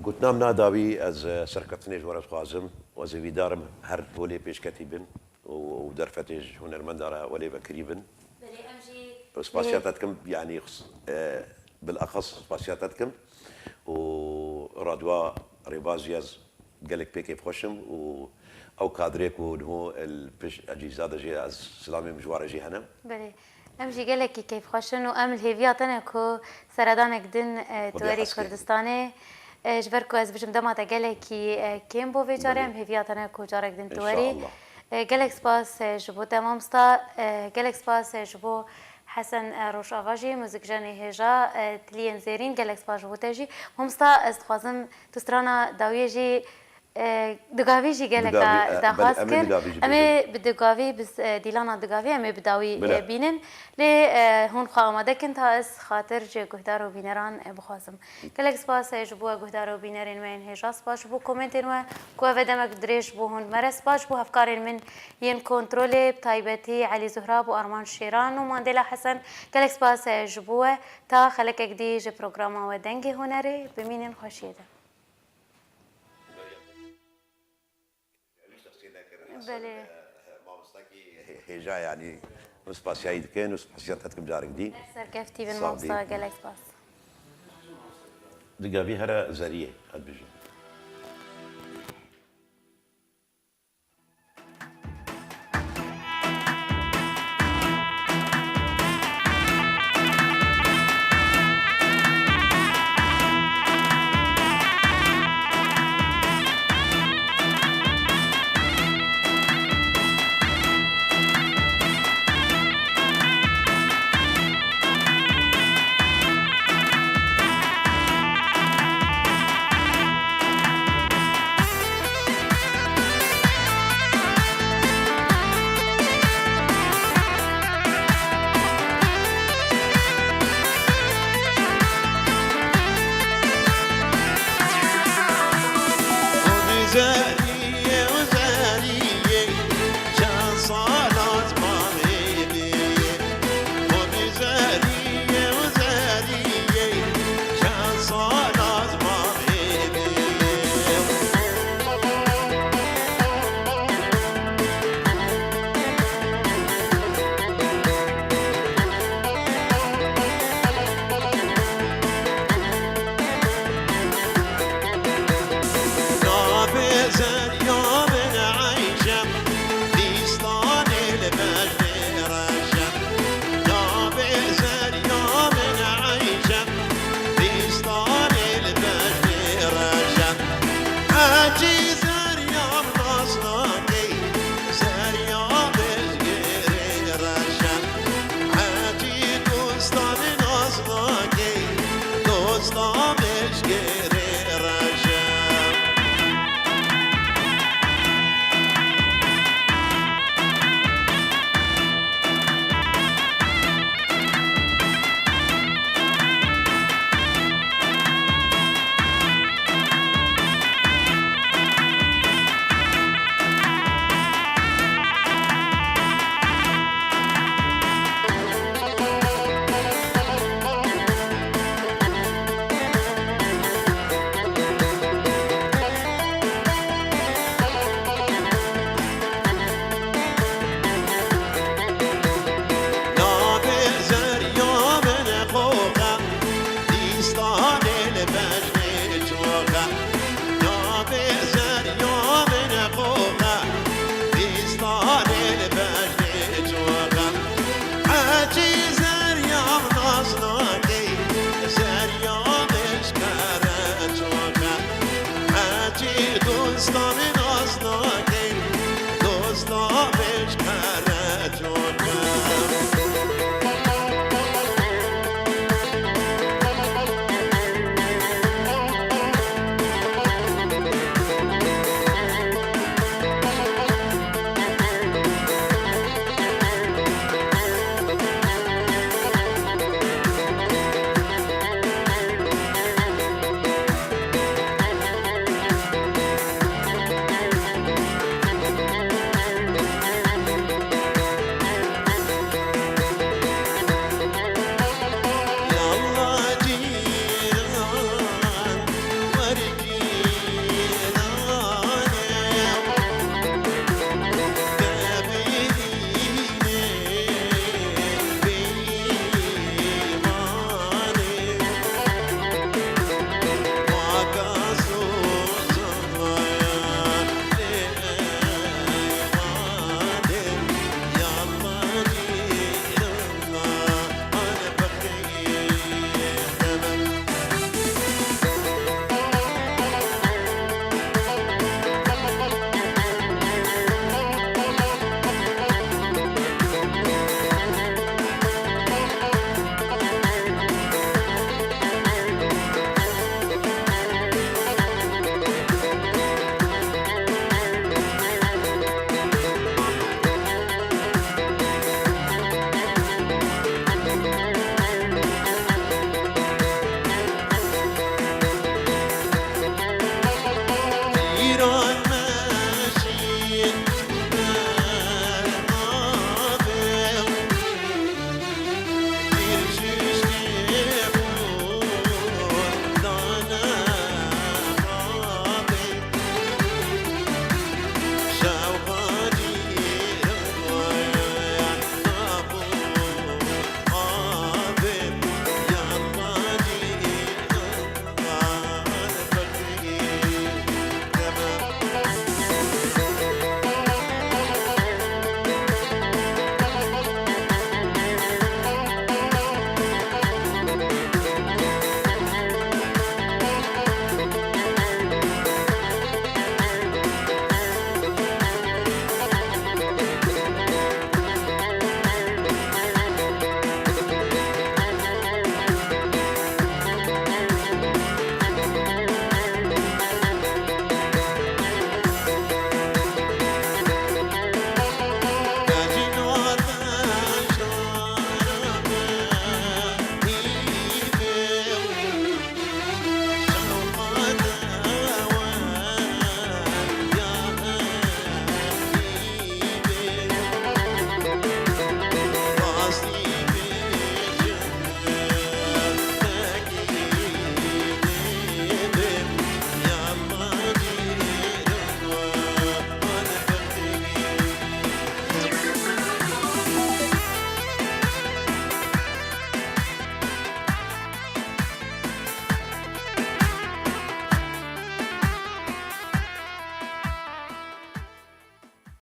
Gotina min a dawî, ez, e, serkeftinê ji we re dixwazim û ez hêvîdar im her holê pêşketî bin û, û derfetê ji hunermenda re welê vekirî bin. Belê, em jî Û spasiya te dikim, yanî xus-, e, bilexas spasiya te dikim û radyoya Rêbaz jî ez gelek pê kêfxweş im û ew kadrê ku niho li pişt ecîza de jî ez silamê min ji we re jî hene. Belê. Em jî gelekî keyfxweş in û em li hêviya te ne ku seredanek din, e, tu Xwedê werî hez kê. Kurdistanê. E, ji ber ku ez bijim dema te gelekî, e, kêm bû vê carê, Belê. Em hêviya te ne ku carek din tu werî. Înşallah. E, gelek spas, e, ji bo te mamosta, e, gelek spas, e, ji bo Hesen, e, Rojava jî, muzîkjenê hêja, e, tiliyên zêrîn, gelek spas ji bo te jî. Mamosta, ez dixwazim tu strana dawiyê jî E, dugavî jî gelek Dugavî, da-, e, daxwaz belê, em ê kir. Dugavî jî Em bêjin. Ê bi dugavî, bi s-, e, dîlana dugavî em ê bi dawî, Bile. E, bînin. Lê, e, hûn xwe amade kin ta ez xatir ji guhdar û bîneran, e, bixwazim. Gelek spas, e, ji bo guhdar û bînerên me yên hêja. Spas ji bo komentên we ku ev e demek dirêj bû hûn me re. Spas ji bo hevkarên min yên kontrolê, bi taybetî Elî Zuhrab û Arman Şêran û Mandela Hesen. Gelek spas, e, ji bo we. Ta xelekek dî ji programa we Dengê Hunerê. Bimînin xweşiyê de. Belê. Hêja, yanî, hûn spasiyayî dikin û spasiya te dikim carek dî. Serkeftî bin, Sağ ol. Mamosta, gelek spas. Digavî here zeriyê, ez bijim.